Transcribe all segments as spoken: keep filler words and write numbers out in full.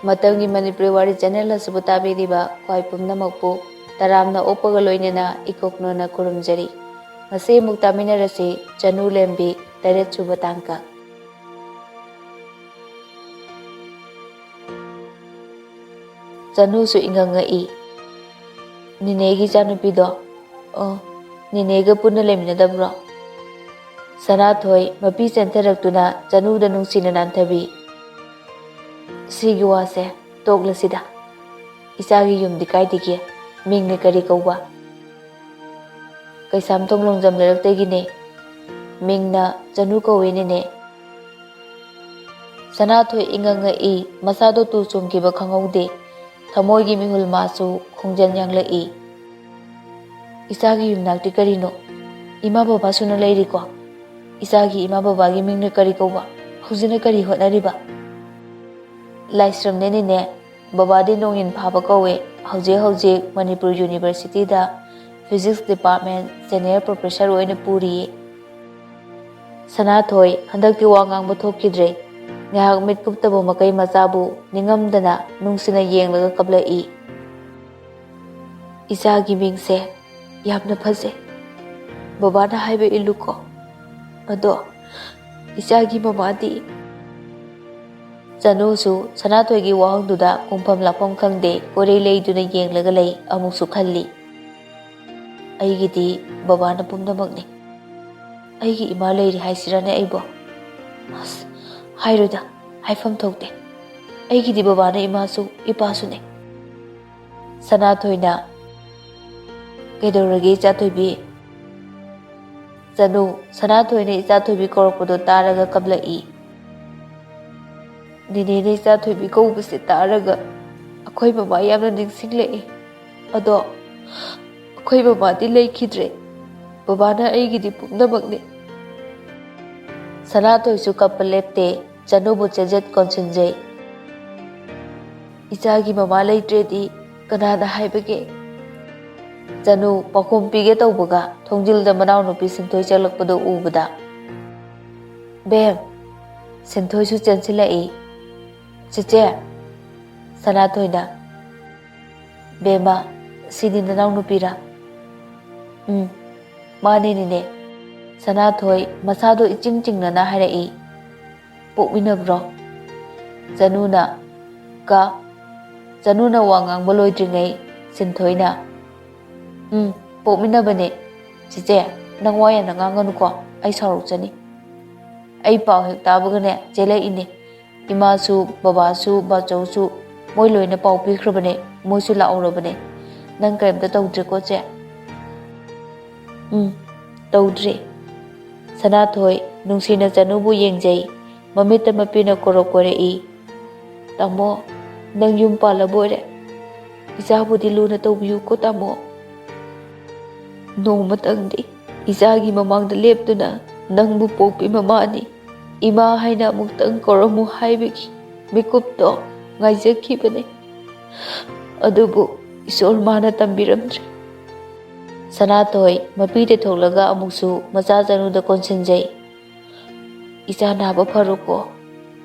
ꯃꯇꯝꯒꯤ ꯃꯅꯤꯄꯨꯔꯤ ꯋꯥꯔꯤ ꯆꯦꯅꯦꯜ ꯑꯁꯤꯕꯨ ꯇꯥꯕꯤꯔꯤꯕ ꯈ꯭ꯋꯥꯏ ꯄꯨꯝꯅꯃꯛꯄꯨ ꯇꯔꯥꯝꯅ ꯑꯣꯛꯄꯒ ꯂꯣꯏꯅꯅ ꯏꯀꯣꯛꯅꯣꯅ ꯈꯨꯔꯨꯝꯖꯔꯤ꯫ ꯉꯁꯤ ꯑꯃꯨꯛ ꯇꯥꯃꯤꯟꯅꯔꯁꯤ, ꯆꯅꯨ ꯂꯦꯝꯕꯤ ꯇꯔꯦꯠꯁꯨꯕ ꯇꯥꯡꯀꯛ꯫ ꯆꯅꯨꯁꯨ ꯏꯉꯛ ꯉꯛꯏ꯫ "ꯅꯤꯅꯦꯒꯤ ꯏꯆꯥꯅꯨꯄꯤꯗꯣ, ꯑꯣ, ꯅꯤꯅꯦꯒ ꯄꯨꯟꯅ ꯂꯩꯃꯤꯟꯅꯗꯕ꯭ꯔꯣ?" ꯁꯅꯥꯊꯣꯏ ꯃꯄꯤ ꯆꯦꯟꯊꯔꯛꯇꯨꯅ ꯆꯅꯨꯗ ꯅꯨꯡꯁꯤꯅ ꯅꯥꯟꯊꯕꯤ꯫ "ꯁꯤꯒꯤ ꯋꯥꯁꯦ ꯇꯣꯛꯂꯁꯤꯗ꯫ ꯏꯆꯥꯒꯤ ꯌꯨꯝꯗꯤ ꯀꯥꯏꯗꯒꯤ? ꯃꯤꯡꯅ ꯀꯔꯤ ꯀꯧꯕ?" "ꯀꯩꯁꯥꯝꯊꯣꯡ ꯂꯣꯡꯖꯝ ꯂꯩꯔꯛꯇꯒꯤꯅꯦ꯫ ꯃꯤꯡꯅ ꯆꯅꯨ ꯀꯧꯏ, ꯅꯤꯅꯦ꯫" ꯁꯅꯥꯊꯣꯏ ꯏꯉꯛ ꯉꯛꯏ, ꯃꯁꯥꯗꯣ ꯇꯨ ꯆꯨꯡꯈꯤꯕ ꯈꯪꯍꯧꯗꯦ꯫ ꯊꯃꯣꯏꯒꯤ ꯃꯤꯍꯨꯜ ꯃꯥꯁꯨ ꯈꯣꯡꯖꯦꯜ ꯌꯥꯡꯂꯛꯏ꯫ "ꯏꯆꯥꯒꯤ ꯌꯨꯝꯅꯥꯛꯇꯤ ꯀꯔꯤꯅꯣ? ꯏꯃꯥ ꯕꯕꯥ ꯁꯨꯅ ꯂꯩꯔꯤꯀꯣ? ꯏꯆꯥꯒꯤ ꯏꯃꯥ ꯕꯕꯥꯒꯤ ꯃꯤꯡꯅ ꯀꯔꯤ ꯀꯧꯕ? ꯍꯧꯖꯤꯛꯅ ꯀꯔꯤ ꯍꯣꯠꯅꯔꯤꯕ?" "ꯂꯥꯏꯁ꯭ꯔꯝꯅꯦ ꯅꯤꯅꯦ, ꯕꯕꯥꯗꯤ ꯅꯣꯡꯏꯟ ꯐꯥꯕ ꯀꯧꯋꯦ꯫ ꯍꯧꯖꯤꯛ ꯍꯧꯖꯤꯛ ꯃꯅꯤꯄꯨꯔ ꯌꯨꯅꯤꯚꯔꯁꯤꯇꯤꯗ ꯐꯤꯖꯤꯛꯁ ꯗꯤꯄꯥꯔꯠꯃꯦꯟ ꯁꯦꯅꯤꯌꯔ ꯄ꯭ꯔꯣꯐꯦꯁꯔ ꯑꯣꯏꯅ ꯄꯨꯔꯤꯌꯦ꯫" ꯁꯅꯥꯊꯣꯏ ꯍꯟꯗꯛꯇꯤ ꯋꯥ ꯉꯥꯡꯕ ꯊꯣꯛꯈꯤꯗ꯭ꯔꯦ꯫ ꯉꯥꯏꯍꯥꯛ ꯃꯤꯠ ꯀꯨꯞꯇꯕ ꯃꯀꯩ ꯃꯆꯥꯕꯨ ꯅꯤꯡꯉꯝꯗꯅ ꯅꯨꯡꯁꯤꯅ ꯌꯦꯡꯂꯒ ꯀꯞꯂꯛꯏ꯫ "ꯏꯆꯥꯒꯤ ꯃꯤꯡꯁꯦ ꯌꯥꯝꯅ ꯐꯖꯩ꯫ ꯕꯕꯥꯅ ꯍꯥꯏꯕ ꯏꯜꯂꯨꯀꯣ꯫ ꯑꯗꯣ ꯏꯆꯥꯒꯤ ꯃꯃꯥꯗꯤ?" ꯆꯅꯨꯁꯨ ꯁꯅꯥꯊꯣꯏꯒꯤ ꯋꯥꯍꯪꯗꯨꯗ ꯈꯨꯝꯐꯝ ꯂꯥꯛꯐꯝ ꯈꯪꯗꯦ, ꯀꯣꯏꯔꯩ ꯂꯩꯗꯨꯅ ꯌꯦꯡꯂꯒ ꯂꯩ꯫ ꯑꯃꯨꯛꯁꯨ ꯈꯜꯂꯤ, "ꯑꯩꯒꯤꯗꯤ ꯕꯕꯥꯅ ꯄꯨꯝꯅꯃꯛꯅꯤ꯫ ꯑꯩꯒꯤ ꯏꯃꯥ ꯂꯩꯔꯤ ꯍꯥꯏꯁꯤꯔꯅꯦ ꯑꯩꯕꯣ? ꯑꯁ, ꯍꯥꯏꯔꯣꯏꯗ, ꯍꯥꯏꯐꯝ ꯊꯣꯛꯇꯦ꯫ ꯑꯩꯒꯤꯗꯤ ꯕꯕꯥꯅ ꯏꯃꯥꯁꯨ ꯏꯄꯥꯁꯨꯅꯦ꯫" ꯁꯅꯥꯊꯣꯏꯅ, "ꯀꯩꯗꯧꯔꯒꯦ ꯏꯆꯥꯊꯣꯏꯕꯤ?" ꯆꯅꯨ, ꯁꯅꯥꯊꯣꯏꯅ ꯏꯆꯥꯊꯣꯏꯕꯤ ꯀꯧꯔꯛꯄꯗꯣ ꯇꯥꯔꯒ ꯀꯞꯂꯛꯏ꯫ "ꯅꯦꯅꯦꯅ ꯏꯆꯥꯊꯣꯏꯕꯤ ꯀꯧꯕꯁꯦ ꯇꯥꯔꯒ ꯑꯩꯈꯣꯏ ꯃꯃꯥ ꯌꯥꯝꯅ ꯅꯤꯡꯁꯤꯡꯂꯛꯏ꯫ ꯑꯗꯣ ꯑꯩꯈꯣꯏ ꯃꯃꯥꯗꯤ ꯂꯩꯈꯤꯗ꯭ꯔꯦ꯫ ꯕꯕꯥꯅ ꯑꯩꯒꯤꯗꯤ ꯄꯨꯝꯅꯃꯛꯅꯤ꯫" ꯁꯅꯥꯊꯣꯏꯁꯨ ꯀꯞꯄ ꯂꯦꯞꯇꯦ꯫ ꯆꯅꯨꯕꯨ ꯆꯦꯖꯦꯠ ꯀꯣꯟꯁꯤꯟꯖꯩ꯫ "ꯏꯆꯥꯒꯤ ꯃꯃꯥ ꯂꯩꯇ꯭ꯔꯦꯗꯤ ꯀꯅꯥꯅ ꯍꯥꯏꯕꯒꯦ?" ꯆꯅꯨ ꯄꯥꯎꯈꯨꯝ ꯄꯤꯒꯦ ꯇꯧꯕꯒ ꯊꯣꯡꯖꯤꯜꯗ ꯃꯅꯥꯎꯅꯨꯄꯤ ꯁꯤꯟꯊꯣꯏ ꯆꯪꯂꯛꯄꯗꯨ ꯎꯕꯗ, "ꯕꯦꯝ!" ꯁꯤꯟꯊꯣꯏꯁꯨ ꯆꯦꯟꯁꯤꯜꯂꯛꯏ꯫ "ꯆꯦꯆꯦ!" ꯁꯅꯥꯊꯣꯏꯅ, "ꯕꯦꯝꯃ, ꯁꯤꯗꯤ ꯅꯅꯥꯎ ꯅꯨꯄꯤꯔꯥ?" "ꯎꯝ, ꯃꯥꯅꯦ ꯅꯦꯅꯦ"꯫ ꯁꯅꯥꯊꯣꯏ ꯃꯁꯥꯗꯣ ꯏꯆꯤꯡ ꯆꯤꯡꯅꯅ ꯍꯥꯏꯔꯛꯏ꯫ "ꯄꯣꯛꯃꯤꯟꯅꯕ꯭ꯔꯣ?" ꯆꯅꯨꯅ, "ꯀ"꯫ ꯆꯅꯨꯅ ꯋꯥ ꯉꯥꯡꯕ ꯂꯣꯏꯗ꯭ꯔꯤꯉꯩ ꯁꯤꯟꯊꯣꯏꯅ, "ꯎꯝ, ꯄꯣꯛꯃꯤꯟꯅꯕꯅꯦ꯫ ꯆꯤꯆꯦ, ꯅꯪ ꯋꯥ ꯌꯥꯝꯅ ꯉꯥꯡꯒꯅꯨꯀꯣ, ꯑꯩ ꯁꯥꯎꯔꯛꯆꯅꯤ꯫ ꯑꯩ ꯄꯥꯎ ꯍꯦꯛ ꯇꯥꯕꯒꯅꯦ ꯆꯦꯜꯂꯛꯏꯅꯦ꯫ ꯏꯃꯥꯁꯨ, ꯕꯕꯥꯁꯨ, ꯕꯥꯆꯧꯁꯨ, ꯃꯣꯏ ꯂꯣꯏꯅ ꯄꯥꯎ ꯄꯤꯈ꯭ꯔꯕꯅꯦ, ꯃꯣꯏꯁꯨ ꯂꯥꯛꯍꯧꯔꯕꯅꯦ꯫ ꯅꯪ ꯀꯔꯤꯝꯇ ꯇꯧꯗ꯭ꯔꯦꯀꯣ ꯆꯦ?" "ꯎꯝ, ꯇꯧꯗ꯭ꯔꯦ"꯫ ꯁꯅꯥꯊꯣꯏ ꯅꯨꯡꯁꯤꯅ ꯆꯅꯨꯕꯨ ꯌꯦꯡꯖꯩ꯫ ꯃꯃꯤꯠꯇ ꯃꯄꯤꯅ ꯀꯣꯔꯣꯛ ꯀꯣꯔꯛꯏ꯫ "ꯇꯥꯃꯣ, ꯅꯪ ꯌꯨꯝ ꯄꯥꯜꯂꯕ ꯑꯣꯏꯔꯦ꯫ ꯏꯆꯥꯕꯨꯗꯤ ꯂꯨꯅ ꯇꯧꯕꯤꯌꯨꯀꯣ ꯇꯥꯃꯣ꯫ ꯅꯣꯡꯃꯇꯪꯗꯤ ꯏꯆꯥꯒꯤ ꯃꯃꯥꯡꯗ ꯂꯦꯞꯇꯨꯅ ꯅꯪꯕꯨ ꯄꯣꯛꯄꯤ ꯃꯃꯥꯅꯤ, ꯏꯃꯥ ꯍꯥꯏꯅ ꯑꯃꯨꯛꯇꯪ ꯀꯧꯔꯝꯃꯨ ꯍꯥꯏꯕꯒꯤ ꯃꯤꯀꯨꯞꯇꯣ ꯉꯥꯏꯖꯈꯤꯕꯅꯤ꯫ ꯑꯗꯨꯕꯨ ꯏꯁꯣꯔ ꯃꯥꯅ ꯇꯝꯕꯤꯔꯝꯗ꯭ꯔꯦ"꯫ ꯁꯅꯥꯊꯣꯏ ꯃꯄꯤꯗ ꯊꯣꯛꯂꯒ ꯑꯃꯨꯛꯁꯨ ꯃꯆꯥ ꯆꯅꯨꯗ ꯀꯣꯟꯁꯤꯟꯖꯩ꯫ "ꯏꯆꯥ ꯅꯥꯕ ꯐꯔꯣꯀꯣ"꯫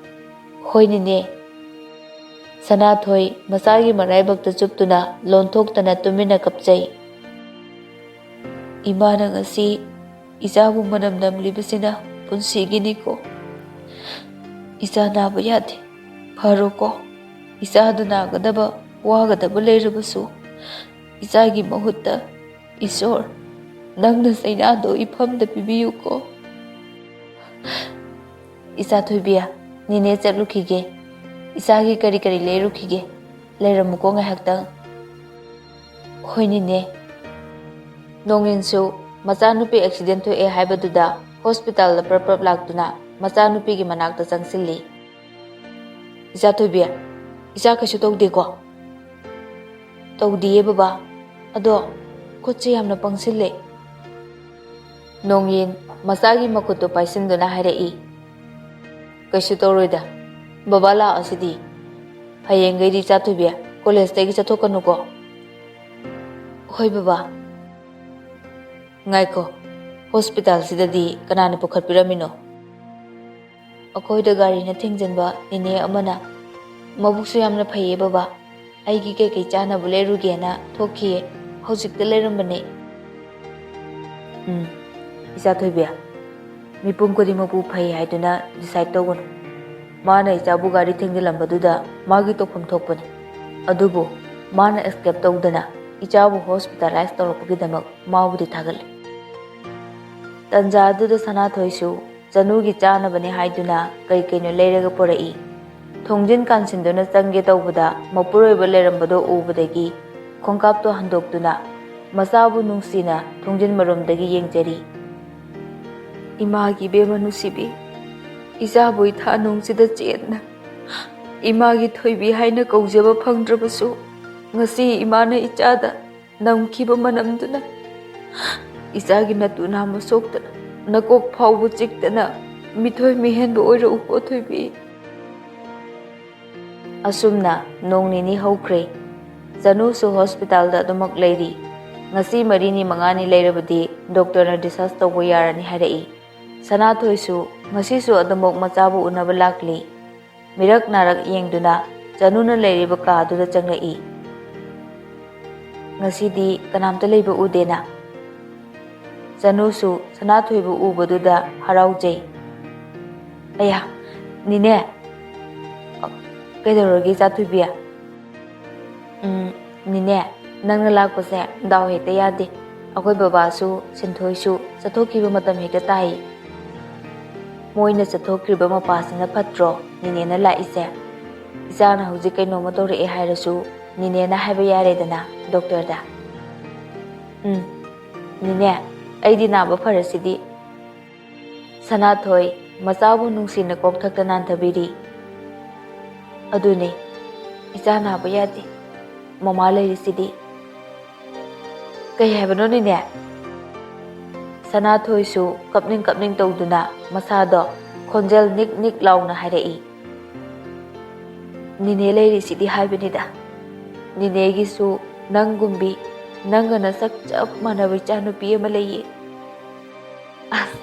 "ꯍꯣꯏ ꯅꯦꯅꯦ"꯫ ꯁꯅꯥꯊꯣꯏ ꯃꯆꯥꯒꯤ ꯃꯔꯥꯏꯕꯛꯇ ꯆꯨꯞꯇꯨꯅ ꯂꯣꯟꯊꯣꯛꯇꯅ ꯇꯨꯃꯤꯟꯅ ꯀꯞꯆꯩ꯫ "ꯏꯃꯥꯅ ꯉꯁꯤ ꯏꯆꯥꯕꯨ ꯃꯅꯝ ꯅꯝꯂꯤꯕꯁꯤꯅ ꯄꯨꯟꯁꯤꯒꯤꯅꯤꯀꯣ꯫ ꯏꯆꯥ ꯅꯥꯕ ꯌꯥꯗꯦ, ꯐꯔꯣꯀꯣ꯫ ꯏꯆꯥꯗꯨ ꯅꯥꯒꯗꯕ, ꯋꯥꯒꯗꯕ ꯂꯩꯔꯕꯁꯨ, ꯏꯆꯥꯒꯤ ꯃꯍꯨꯠꯇ ꯏꯁꯣꯔ, ꯅꯪꯅ ꯆꯩꯅꯥꯗꯣ ꯏꯐꯝꯗ ꯄꯤꯕꯤꯌꯨꯀꯣ"꯫ "ꯏꯆꯥ ꯊꯣꯏꯕꯤ, ꯅꯦꯅꯦ ꯆꯠꯂꯨꯈꯤꯒꯦ꯫ ꯏꯆꯥꯒꯤ ꯀꯔꯤ ꯀꯔꯤ ꯂꯩꯔꯨꯈꯤꯒꯦ꯫ ꯂꯩꯔꯝꯃꯨꯀꯣ ꯉꯥꯏꯍꯥꯛꯇꯪ"꯫ "ꯍꯣꯏ ꯅꯦꯅꯦ"꯫ ꯅꯣꯡꯏꯟꯁꯨ ꯃꯆꯥꯅꯨꯄꯤ ꯑꯦꯛꯁꯤꯗꯦꯟ ꯊꯣꯛꯑꯦ ꯍꯥꯏꯕꯗꯨꯗ ꯍꯣꯁꯄꯤꯇꯥꯜꯗ ꯄ꯭ꯔꯞ ꯄ꯭ꯔꯞ ꯂꯥꯛꯇꯨꯅ ꯃꯆꯥꯅꯨꯄꯤꯒꯤ ꯃꯅꯥꯛꯇ ꯆꯪꯁꯤꯜꯂꯤ꯫ "ꯏꯆꯥ ꯊꯣꯏꯕꯤ, ꯏꯆꯥ ꯀꯩꯁꯨ ꯇꯧꯗꯦꯀꯣ?" "ꯇꯧꯗꯤꯌꯦ ꯕꯕꯥ, ꯑꯗꯣ ꯈꯨꯠꯁꯦ ꯌꯥꯝꯅ ꯄꯪꯁꯤꯜꯂꯦ"꯫ ꯅꯣꯡꯌꯤꯟ ꯃꯆꯥꯒꯤ ꯃꯈꯨꯠꯇꯨ ꯄꯥꯏꯁꯤꯟꯗꯨꯅ ꯍꯥꯏꯔꯛꯏ, "ꯀꯩꯁꯨ ꯇꯧꯔꯣꯏꯗ, ꯕꯕꯥ ꯂꯥꯛꯑꯁꯤꯗꯤ꯫ ꯍꯌꯦꯡꯈꯩꯗꯤ ꯏꯆꯥ ꯊꯣꯏꯕꯤ, ꯀꯣꯂꯦꯖꯇꯒꯤ ꯆꯠꯊꯣꯛꯀꯅꯨꯀꯣ"꯫ "ꯍꯣꯏ ꯕꯕꯥ"꯫ "ꯉꯥꯏꯈꯣ, ꯍꯣꯁꯄꯤꯇꯥꯜꯁꯤꯗꯗꯤ ꯀꯅꯥꯅ ꯄꯨꯈꯠꯄꯤꯔꯝꯃꯤꯅꯣ?" "ꯑꯩꯈꯣꯏꯗ ꯒꯥꯔꯤꯅ ꯊꯦꯡꯖꯤꯟꯕ ꯅꯦꯅꯦ ꯑꯃꯅ"꯫ ꯃꯕꯨꯛꯁꯨ ꯌꯥꯝꯅ ꯐꯩꯌꯦ ꯕꯕꯥ꯫ ꯑꯩꯒꯤ ꯀꯩꯀꯩ ꯆꯥꯅꯕ ꯂꯩꯔꯨꯒꯦꯅ ꯊꯣꯛꯈꯤꯌꯦ꯫ ꯍꯧꯖꯤꯛꯇ ꯂꯩꯔꯝꯕꯅꯦ꯫ ꯎꯝ, ꯏꯆꯥ ꯊꯣꯏꯕꯤ, ꯃꯤꯄꯨꯝ ꯈꯨꯗꯤꯡꯃꯛꯄꯨ ꯐꯩ ꯍꯥꯏꯗꯨꯅ decide ꯇꯧꯒꯅꯨ꯫ ꯃꯥꯅ ꯏꯆꯥꯕꯨ ꯒꯥꯔꯤ ꯊꯦꯡꯖꯤꯜꯂꯝꯕꯗꯨꯗ ꯃꯥꯒꯤ ꯇꯧꯐꯝ ꯊꯣꯛꯄꯅꯤ꯫ ꯑꯗꯨꯕꯨ ꯃꯥꯅ escape ꯇꯧꯗꯅ ꯏꯆꯥꯕꯨ hospitalize ꯇꯧꯔꯛꯄꯒꯤꯗꯃꯛ ꯃꯥꯕꯨꯗꯤ ꯊꯥꯒꯠꯂꯤ꯫ ꯇꯟꯖꯥ ꯑꯗꯨꯗ ꯁꯅꯥꯊꯣꯏꯁꯨ ꯆꯅꯨꯒꯤ ꯆꯥꯅꯕꯅꯤ ꯍꯥꯏꯗꯨꯅ ꯀꯩ ꯀꯩꯅꯣ ꯂꯩꯔꯒ ꯄꯨꯔꯛꯏ꯫ ꯊꯣꯡꯖꯤꯟ ꯀꯥꯟꯁꯤꯟꯗꯨꯅ ꯆꯪꯒꯦ ꯇꯧꯕꯗ ꯃꯄꯨꯔꯣꯏꯕ ꯂꯩꯔꯝꯕꯗꯣ ꯎꯕꯗꯒꯤ ꯈꯣꯡꯀꯥꯞꯇꯣ ꯍꯟꯗꯣꯛꯇꯨꯅ ꯃꯆꯥꯕꯨ ꯅꯨꯡꯁꯤꯅ ꯊꯣꯡꯖꯤꯟ ꯃꯔꯨꯝꯗꯒꯤ ꯌꯦꯡꯖꯔꯤ꯫ "ꯏꯃꯥꯒꯤ ꯏꯕꯦꯝꯃ ꯅꯨꯡꯁꯤꯕꯤ, ꯏꯆꯥꯕꯨ ꯏꯊꯥ ꯅꯨꯡꯁꯤꯗ ꯆꯦꯠꯅ ꯏꯃꯥꯒꯤ ꯊꯣꯏꯕꯤ ꯍꯥꯏꯅ ꯀꯧꯖꯕ ꯐꯪꯗ꯭ꯔꯕꯁꯨ, ꯉꯁꯤ ꯏꯃꯥꯅ ꯏꯆꯥꯗ ꯅꯝꯈꯤꯕ ꯃꯅꯝꯗꯨꯅ ꯏꯆꯥꯒꯤ ꯅꯇꯨ ꯅꯥꯝꯃ ꯁꯣꯛꯇꯅ, ꯅꯀꯣꯛ ꯐꯥꯎꯕ ꯆꯤꯛꯇꯅ ꯃꯤꯊꯣꯏ ꯃꯤꯍꯦꯟꯕ ꯑꯣꯏꯔꯛꯎꯀꯣ ꯊꯣꯏꯕꯤ꯫" ꯑꯁꯨꯝꯅ ꯅꯣꯡ ꯅꯤꯅꯤ ꯍꯧꯈ꯭ꯔꯦ꯫ ꯆꯅꯨꯁꯨ ꯍꯣꯁꯄꯤꯇꯥꯜꯗ ꯑꯗꯨꯃꯛ ꯂꯩꯔꯤ꯫ ꯉꯁꯤ ꯃꯔꯤꯅꯤ ꯃꯉꯥꯅꯤ ꯂꯩꯔꯕꯗꯤ ꯗꯣꯛꯇꯔꯅ discharge ꯇꯧꯕ ꯌꯥꯔꯅꯤ ꯍꯥꯏꯔꯛꯏ꯫ ꯁꯅꯥꯊꯣꯏꯁꯨ ꯉꯁꯤꯁꯨ ꯑꯗꯨꯃꯛ ꯃꯆꯥꯕꯨ ꯎꯅꯕ ꯂꯥꯛꯂꯤ꯫ ꯃꯤꯔꯛ ꯅꯥꯔꯛ ꯌꯦꯡꯗꯨꯅ ꯆꯅꯨꯅ ꯂꯩꯔꯤꯕ ꯀꯥꯗꯨꯗ ꯆꯪꯂꯛꯏ꯫ "ꯉꯁꯤꯗꯤ ꯀꯅꯥꯝꯇ ꯂꯩꯕ ꯎꯗꯦꯅ?" ꯆꯅꯨꯁꯨ ꯁꯅꯥꯊꯣꯏꯕꯨ ꯎꯕꯗꯨꯗ ꯍꯔꯥꯎꯖꯩ꯫ "ꯑꯌꯥ, ꯅꯤꯅꯦ!" "ꯑ, ꯀꯩꯗꯧꯔꯒꯦ ꯏꯆꯥ ꯊꯣꯏꯕꯤ?" "ꯎꯝ, ꯅꯤꯅꯦ, ꯅꯪꯅ ꯂꯥꯛꯄꯁꯦ ꯗꯥꯎ ꯍꯦꯛꯇ ꯌꯥꯗꯦ꯫ ꯑꯩꯈꯣꯏ ꯕꯕꯥꯁꯨ ꯁꯤꯟꯊꯣꯏꯁꯨ ꯆꯠꯊꯣꯛꯈꯤꯕ ꯃꯇꯝ ꯍꯦꯛꯇ ꯇꯥꯏ꯫ ꯃꯣꯏꯅ ꯆꯠꯊꯣꯛꯈ꯭ꯔꯤꯕ ꯃꯄꯥꯁꯤꯅ ꯐꯠꯇ꯭ꯔꯣ ꯅꯤꯅꯦꯅ ꯂꯥꯛꯏꯁꯦ? ꯏꯆꯥꯅ ꯍꯧꯖꯤꯛ ꯀꯩꯅꯣꯝꯃ ꯇꯧꯔꯛꯑꯦ ꯍꯥꯏꯔꯁꯨ ꯅꯤꯅꯦꯅ ꯍꯥꯏꯕ ꯌꯥꯔꯦꯗꯅ ꯗꯣꯛꯇꯔꯗ꯫" "ꯎꯝ, ꯅꯤꯅꯦ, ꯑꯩꯗꯤ ꯅꯥꯕ ꯐꯔꯁꯤꯗꯤ꯫" ꯁꯅꯥꯊꯣꯏ ꯃꯆꯥꯕꯨ ꯅꯨꯡꯁꯤꯅ ꯀꯣꯛꯊꯛꯇ ꯅꯥꯟꯊꯕꯤꯔꯤ꯫ "ꯑꯗꯨꯅꯦ, ꯏꯆꯥ ꯅꯥꯕ ꯌꯥꯗꯦ, ꯃꯃꯥ ꯂꯩꯔꯤꯁꯤꯗꯤ꯫" "ꯀꯩ ꯍꯥꯏꯕꯅꯣ ꯅꯤꯅꯦ?" ꯁꯅꯥꯊꯣꯏꯁꯨ ꯀꯞꯅꯤꯡ ꯀꯞꯅꯤꯡ ꯇꯧꯗꯨꯅ ꯃꯁꯥꯗꯣ ꯈꯣꯟꯖꯦꯜ ꯅꯤꯛ ꯅꯤꯛ ꯂꯥꯎꯅ ꯍꯥꯏꯔꯛꯏ꯫ "ꯅꯤꯅꯦ ꯂꯩꯔꯤꯁꯤꯗꯤ ꯍꯥꯏꯕꯅꯤꯗ꯫ ꯅꯤꯅꯦꯒꯤꯁꯨ ꯅꯪꯒꯨꯝꯕꯤ, ꯅꯪꯒ ꯅꯁꯛ ꯆꯞ ꯃꯥꯟꯅꯕ ꯏꯆꯥꯅꯨꯄꯤ ꯑꯃ ꯂꯩꯌꯦ꯫" "ꯑꯁ,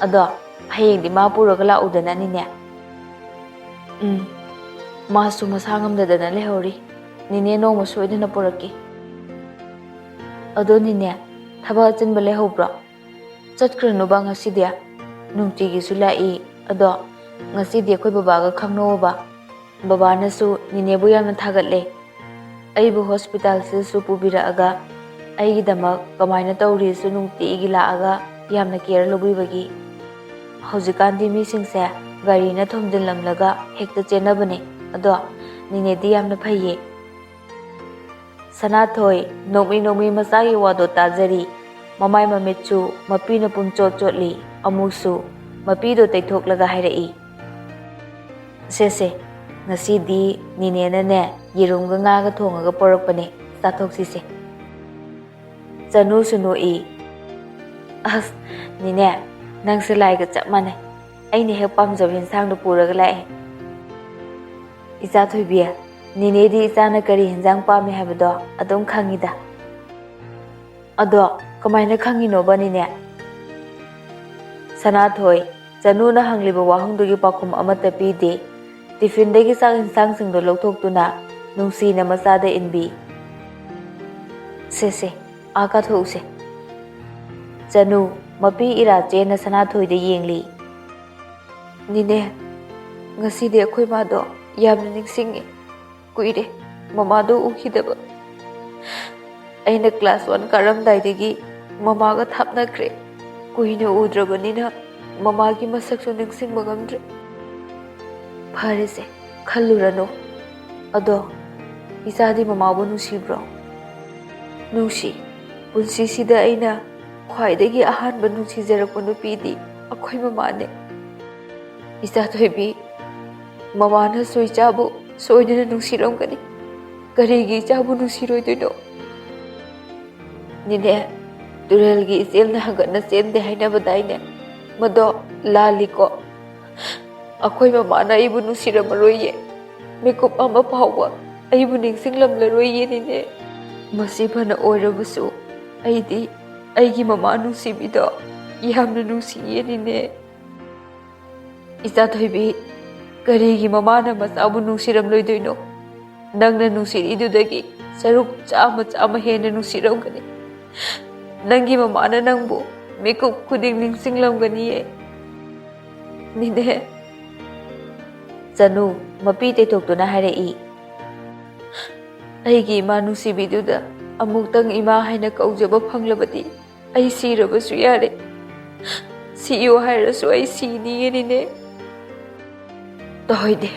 ꯑꯗꯣ ꯍꯌꯦꯡꯗꯤ ꯃꯥ ꯄꯨꯔꯒ ꯂꯥꯛꯎꯗꯅ ꯅꯤꯅꯦ꯫" "ꯎꯝ, ꯃꯥꯁꯨ ꯃꯁꯥ ꯉꯝꯗꯗꯅ ꯂꯩꯍꯧꯔꯤ꯫ ꯅꯦꯅꯦ ꯅꯣꯡꯃ ꯁꯣꯏꯗꯅ ꯄꯨꯔꯛꯀꯦ꯫ ꯑꯗꯣ ꯅꯦꯅꯦ, ꯊꯕꯛ ꯑꯆꯤꯟꯕ ꯂꯩꯍꯧꯕ꯭ꯔꯣ? ꯆꯠꯈ꯭ꯔꯅꯨꯕ ꯉꯁꯤꯗꯤ꯫ ꯅꯨꯡꯇꯤꯒꯤꯁꯨ ꯂꯥꯛꯏ꯫ ꯑꯗꯣ ꯉꯁꯤꯗꯤ ꯑꯩꯈꯣꯏ ꯕꯕꯥꯒ ꯈꯪꯅꯧꯕ꯫ ꯕꯕꯥꯅꯁꯨ ꯅꯦꯅꯦꯕꯨ ꯌꯥꯝꯅ ꯊꯥꯒꯠꯂꯦ꯫ ꯑꯩꯕꯨ ꯍꯣꯁꯄꯤꯇꯥꯜꯁꯤꯗꯁꯨ ꯄꯨꯕꯤꯔꯛꯑꯒ ꯑꯩꯒꯤꯗꯃꯛ ꯀꯃꯥꯏꯅ ꯇꯧꯔꯤꯁꯨ ꯅꯨꯡꯇꯤꯒꯤ ꯂꯥꯛꯑꯒ ꯌꯥꯝꯅ ꯀꯦꯌꯔ ꯂꯧꯕꯤꯕꯒꯤ꯫ ꯍꯧꯖꯤꯛꯀꯥꯟꯗꯤ ꯃꯤꯁꯤꯡꯁꯦ ꯒꯥꯔꯤꯅ ꯊꯣꯝꯖꯤꯜꯂꯝꯂꯒ ꯍꯦꯛꯇ ꯆꯦꯟꯅꯕꯅꯦ꯫ ꯑꯗꯣ ꯅꯦꯅꯦꯗꯤ ꯌꯥꯝꯅ ꯐꯩꯌꯦ꯫ ꯁꯅꯥꯊꯣꯏ ꯅꯣꯛꯃꯤ ꯅꯣꯛꯃꯤ ꯃꯆꯥꯒꯤ ꯋꯥꯗꯣ ꯇꯥꯖꯔꯤ꯫ ꯃꯃꯥꯏ ꯃꯃꯤꯠꯁꯨ ꯃꯄꯤꯅ ꯄꯨꯝꯆꯣꯠ ꯆꯣꯠꯂꯤ꯫ ꯑꯃꯨꯛꯁꯨ ꯃꯄꯤꯗꯣ ꯇꯩꯊꯣꯛꯂꯒ ꯍꯥꯏꯔꯛꯏ, "ꯁꯦ ꯁꯦ, ꯉꯁꯤꯗꯤ ꯅꯤꯅꯦꯅꯅꯦ ꯌꯦꯔꯨꯝꯒ ꯉꯥꯒ ꯊꯣꯡꯉꯒ ꯄꯣꯔꯛꯄꯅꯦ, ꯆꯥꯊꯣꯛꯁꯤꯁꯦ꯫" ꯆꯅꯨꯁꯨ ꯅꯣꯛꯏ꯫ "ꯑꯁ, ꯅꯤꯅꯦ, ꯅꯪꯁꯦ ꯂꯥꯏꯒ ꯆꯞ ꯃꯥꯟꯅꯩ꯫ ꯑꯩꯅ ꯍꯦꯛ ꯄꯥꯝꯖꯕ ꯌꯦꯟꯁꯥꯡꯗꯣ ꯄꯨꯔꯒ ꯂꯥꯛꯑꯦ꯫" "ꯏꯆꯥ ꯊꯣꯏꯕꯤ, ꯅꯤꯅꯦꯗꯤ ꯏꯆꯥꯅ ꯀꯔꯤ ꯌꯦꯟꯁꯥꯡ ꯄꯥꯝꯃꯤ ꯍꯥꯏꯕꯗꯣ ꯑꯗꯨꯝ ꯈꯪꯉꯤꯗ꯫" "ꯑꯗꯣ ꯀꯃꯥꯏꯅ ꯈꯪꯉꯤꯅꯣꯕ, ꯅꯤꯅꯦ?" ꯁꯅꯥꯊꯣꯏ, ꯆꯅꯨꯅ ꯍꯪꯂꯤꯕ ꯋꯥꯍꯪꯗꯨꯒꯤ ꯄꯥꯎꯈꯨꯝ ꯑꯃꯠꯇ ꯄꯤꯗꯦ꯫ ꯇꯤꯐꯤꯟꯗꯒꯤ ꯆꯥꯛ ꯌꯦꯟꯁꯥꯡꯁꯤꯡꯗꯣ ꯂꯧꯊꯣꯛꯇꯨꯅ ꯅꯨꯡꯁꯤꯅ ꯃꯆꯥꯗ ꯏꯟꯕꯤ꯫ "ꯁꯦ ꯁꯦ, ꯑꯥ ꯀꯥꯊꯣꯛꯎꯁꯦ꯫" ꯆꯅꯨ, ꯃꯄꯤ ꯏꯔꯥ ꯆꯦꯟꯅ ꯁꯅꯥꯊꯣꯏꯗ ꯌꯦꯡꯂꯤ꯫ "ꯅꯤꯅꯦ, ꯉꯁꯤꯗꯤ ꯑꯩꯈꯣꯏ ꯃꯥꯗꯣ ꯌꯥꯝꯅ ꯅꯤꯡꯁꯤꯡꯉꯤ꯫ ꯀꯨꯏꯔꯦ ꯃꯃꯥꯗꯣ ꯎꯈꯤꯗꯕ꯫ ꯑꯩꯅ ꯀ꯭ꯂꯥꯁ ꯋꯥꯟ ꯀꯥꯔꯝꯗꯥꯏꯗꯒꯤ ꯃꯃꯥꯒ ꯊꯥꯞꯅꯈ꯭ꯔꯦ꯫ ꯀꯨꯏꯅ ꯎꯗ꯭ꯔꯕꯅꯤꯅ ꯃꯃꯥꯒꯤ ꯃꯁꯛꯁꯨ ꯅꯤꯡꯁꯤꯡꯕ ꯉꯝꯗ꯭ꯔꯦ꯫" "ꯐꯔꯦꯁꯦ, ꯈꯜꯂꯨꯔꯅꯨ꯫ ꯑꯗꯣ ꯏꯆꯥꯗꯤ ꯃꯃꯥꯕꯨ ꯅꯨꯡꯁꯤꯕ꯭ꯔꯣ?" "ꯅꯨꯡꯁꯤ꯫ ꯄꯨꯟꯁꯤꯁꯤꯗ ꯑꯩꯅ ꯈ꯭ꯋꯥꯏꯗꯒꯤ ꯑꯍꯥꯟꯕ ꯅꯨꯡꯁꯤꯖꯔꯛꯄ ꯅꯨꯄꯤꯗꯤ ꯑꯩꯈꯣꯏ ꯃꯃꯥꯅꯦ꯫ ꯏꯆꯥ ꯊꯣꯏꯕꯤ, ꯃꯃꯥꯅꯁꯨ ꯏꯆꯥꯕꯨ ꯁꯣꯏꯗꯅ ꯅꯨꯡꯁꯤꯔꯝꯒꯅꯤ꯫ ꯀꯔꯤꯒꯤ ꯏꯆꯥꯕꯨ ꯅꯨꯡꯁꯤꯔꯣꯏꯗꯣꯏꯅꯣ? ꯅꯤꯅꯦ, ꯇꯨꯔꯦꯜꯒꯤ ꯏꯆꯦꯜꯅ ꯍꯪꯒꯠꯅ ꯆꯦꯟꯗꯦ ꯍꯥꯏꯅꯕꯗꯥꯏꯅꯦ? ꯃꯗꯣ ꯂꯥꯜꯂꯤꯀꯣ꯫ ꯑꯩꯈꯣꯏ ꯃꯃꯥꯅ ꯑꯩꯕꯨ ꯅꯨꯡꯁꯤꯔꯝꯃꯔꯣꯏꯌꯦ꯫ ꯃꯤꯀꯨꯞ ꯑꯃ ꯐꯥꯎꯕ ꯑꯩꯕꯨ ꯅꯤꯡꯁꯤꯡꯂꯝꯂꯔꯣꯏꯌꯦ, ꯅꯤꯅꯦ꯫ ꯃꯁꯤ ꯐꯅ ꯑꯣꯏꯔꯕꯁꯨ, ꯑꯩꯗꯤ ꯑꯩꯒꯤ ꯃꯃꯥ ꯅꯨꯡꯁꯤꯕꯤꯗꯣ ꯌꯥꯝꯅ ꯅꯨꯡꯁꯤꯌꯦ, ꯅꯤꯅꯦ꯫" "ꯏꯆꯥ ꯊꯣꯏꯕꯤ, ꯀꯔꯤꯒꯤ ꯃꯃꯥꯅ ꯃꯆꯥꯕꯨ ꯅꯨꯡꯁꯤꯔꯝꯂꯣꯏꯗꯣꯏꯅꯣ? ꯅꯪꯅ ꯅꯨꯡꯁꯤꯔꯤꯗꯨꯗꯒꯤ ꯁꯔꯨꯛ ꯆꯥꯝꯃ, ꯆꯥꯝꯃ ꯍꯦꯟꯅ ꯅꯨꯡꯁꯤꯔꯝꯒꯅꯤ꯫ ꯅꯪꯒꯤ ꯃꯃꯥꯅ ꯅꯪꯕꯨ ꯃꯤꯀꯨꯞ ꯈꯨꯗꯤꯡ ꯅꯤꯡꯁꯤꯡꯂꯝꯒꯅꯤꯌꯦ꯫ ꯅꯤꯅꯦ꯫ ꯆꯅꯨ ꯃꯄꯤ ꯇꯩꯊꯣꯛꯇꯨꯅ ꯍꯥꯏꯔꯛꯏ, "ꯑꯩꯒꯤ ꯏꯃꯥ ꯅꯨꯡꯁꯤꯕꯤꯗꯨꯗ ꯑꯃꯨꯛꯇꯪ ꯏꯃꯥ ꯍꯥꯏꯅ ꯀꯧꯖꯕ ꯐꯪꯂꯕꯗꯤ ꯑꯩ ꯁꯤꯔꯕꯁꯨ ꯌꯥꯔꯦ꯫ ꯁꯤꯌꯨ ꯍꯥꯏꯔꯁꯨ ꯑꯩ ꯁꯤꯅꯤꯌꯦ, ꯅꯤꯅꯦ꯫" "ꯇꯧꯍꯩꯗꯦ,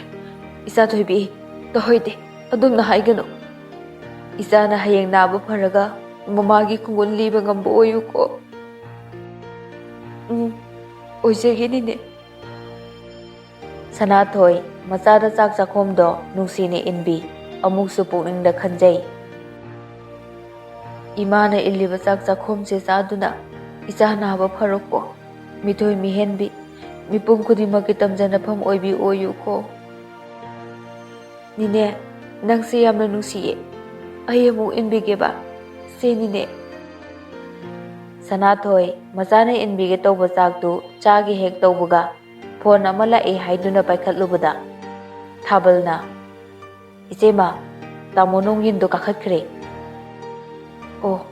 ꯏꯆꯥ ꯊꯣꯏꯕꯤ, ꯇꯧꯍꯩꯗꯦ, ꯑꯗꯨꯝꯅ ꯍꯥꯏꯒꯅꯨ꯫ ꯏꯆꯥꯅ ꯍꯌꯦꯡ ꯅꯥꯕ ꯐꯔꯒ ꯃꯃꯥꯒꯤ ꯈꯣꯡꯒꯨꯟ ꯂꯤꯕ ꯉꯝꯕ ꯑꯣꯏꯌꯨꯀꯣ꯫" "ꯎꯝ, ꯑꯣꯏꯖꯒꯦ, ꯅꯤꯅꯦ꯫" ꯁꯅꯥꯊꯣꯏ ꯃꯆꯥꯗ ꯆꯥꯛ ꯆꯥꯛꯈꯣꯝꯗꯣ ꯅꯨꯡꯁꯤꯅ ꯏꯟꯕꯤ꯫ ꯑꯃꯨꯛꯁꯨ ꯄꯨꯛꯅꯤꯡꯗ ꯈꯟꯖꯩ, "ꯏꯃꯥꯅ ꯏꯜꯂꯤꯕ ꯆꯥꯛ ꯆꯥꯛꯈꯣꯝꯁꯦ ꯆꯥꯗꯨꯅ ꯏꯆꯥ ꯅꯥꯕ ꯐꯔꯣꯀꯣ꯫ ꯃꯤꯊꯣꯏ ꯃꯤꯍꯦꯟꯕꯤ, ꯃꯤꯄꯨꯝ ꯈꯨꯗꯤꯡꯃꯛꯀꯤ ꯇꯝꯖꯅꯐꯝ ꯑꯣꯏꯕꯤ ꯑꯣꯏꯌꯨꯀꯣ꯫" "ꯅꯤꯅꯦ, ꯅꯪꯁꯦ ꯌꯥꯝꯅ ꯅꯨꯡꯁꯤꯌꯦ꯫ ꯑꯩ ꯑꯃꯨꯛ ꯏꯟꯕꯤꯒꯦꯕ꯫ ꯁꯦ, ꯅꯤꯅꯦ꯫" ꯁꯅꯥꯊꯣꯏ ꯃꯆꯥꯅ ꯏꯟꯕꯤꯒꯦ ꯇꯧꯕ ꯆꯥꯛꯇꯨ ꯆꯥꯒꯦ ꯍꯦꯛ ꯇꯧꯕꯒ, ꯐꯣꯟ ꯑꯃ ꯂꯥꯛꯑꯦ ꯍꯥꯏꯗꯨꯅ ꯄꯥꯏꯈꯠꯂꯨꯕꯗ, ꯊꯥꯕꯜꯅ, "ꯏꯆꯦꯃ, ꯇꯥꯃꯣ ꯅꯣꯡꯌꯤꯟꯗꯣ ꯀꯥꯈꯠꯈ꯭ꯔꯦ꯫" "ꯑꯣ,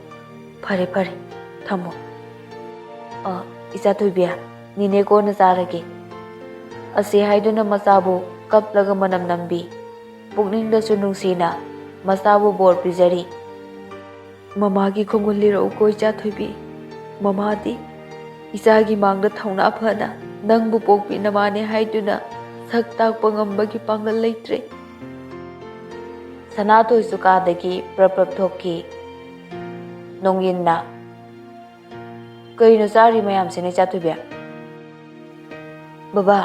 ꯐꯔꯦ, ꯐꯔꯦ, ꯊꯝꯃꯣ꯫" "ꯑ, ꯏꯆꯥ ꯊꯣꯏꯕꯤ, ꯅꯤꯅꯦ ꯀꯣꯟꯅ ꯆꯥꯔꯒꯦ꯫" ꯑꯁꯤ ꯍꯥꯏꯗꯨꯅ ꯃꯆꯥꯕꯨ ꯀꯞꯂꯒ ꯃꯅꯝ ꯅꯝꯕꯤ꯫ ꯄꯨꯛꯅꯤꯡꯗꯁꯨ ꯅꯨꯡꯁꯤꯅ ꯃꯆꯥꯕꯨ ꯕꯣꯔ ꯄꯤꯖꯔꯤ꯫ "ꯃꯃꯥꯒꯤ ꯈꯣꯡꯒꯨꯜ ꯂꯤꯔꯛꯎꯀꯣ, ꯏꯆꯥ ꯊꯣꯏꯕꯤ꯫ ꯃꯃꯥꯗꯤ ꯏꯆꯥꯒꯤ ꯃꯥꯡꯗ ꯊꯧꯅꯥ ꯐꯅ ꯅꯪꯕꯨ ꯄꯣꯛꯄꯤ ꯅꯃꯥꯅꯦ ꯍꯥꯏꯗꯨꯅ ꯁꯛ ꯇꯥꯛꯄ ꯉꯝꯕꯒꯤ ꯄꯥꯡꯒꯜ ꯂꯩꯇ꯭ꯔꯦ꯫" ꯁꯅꯥꯊꯣꯏꯁꯨ ꯀꯥꯗꯒꯤ ꯄ꯭ꯔꯞ ꯄ꯭ꯔꯞ ꯊꯣꯛꯈꯤ꯫ ꯅꯣꯡꯌꯤꯟꯅ, "ꯀꯩꯅꯣ ꯆꯥꯔꯤ ꯃꯌꯥꯝꯁꯤꯅ, ꯏꯆꯥ ꯊꯣꯏꯕꯤ?" "ꯕꯕꯥ,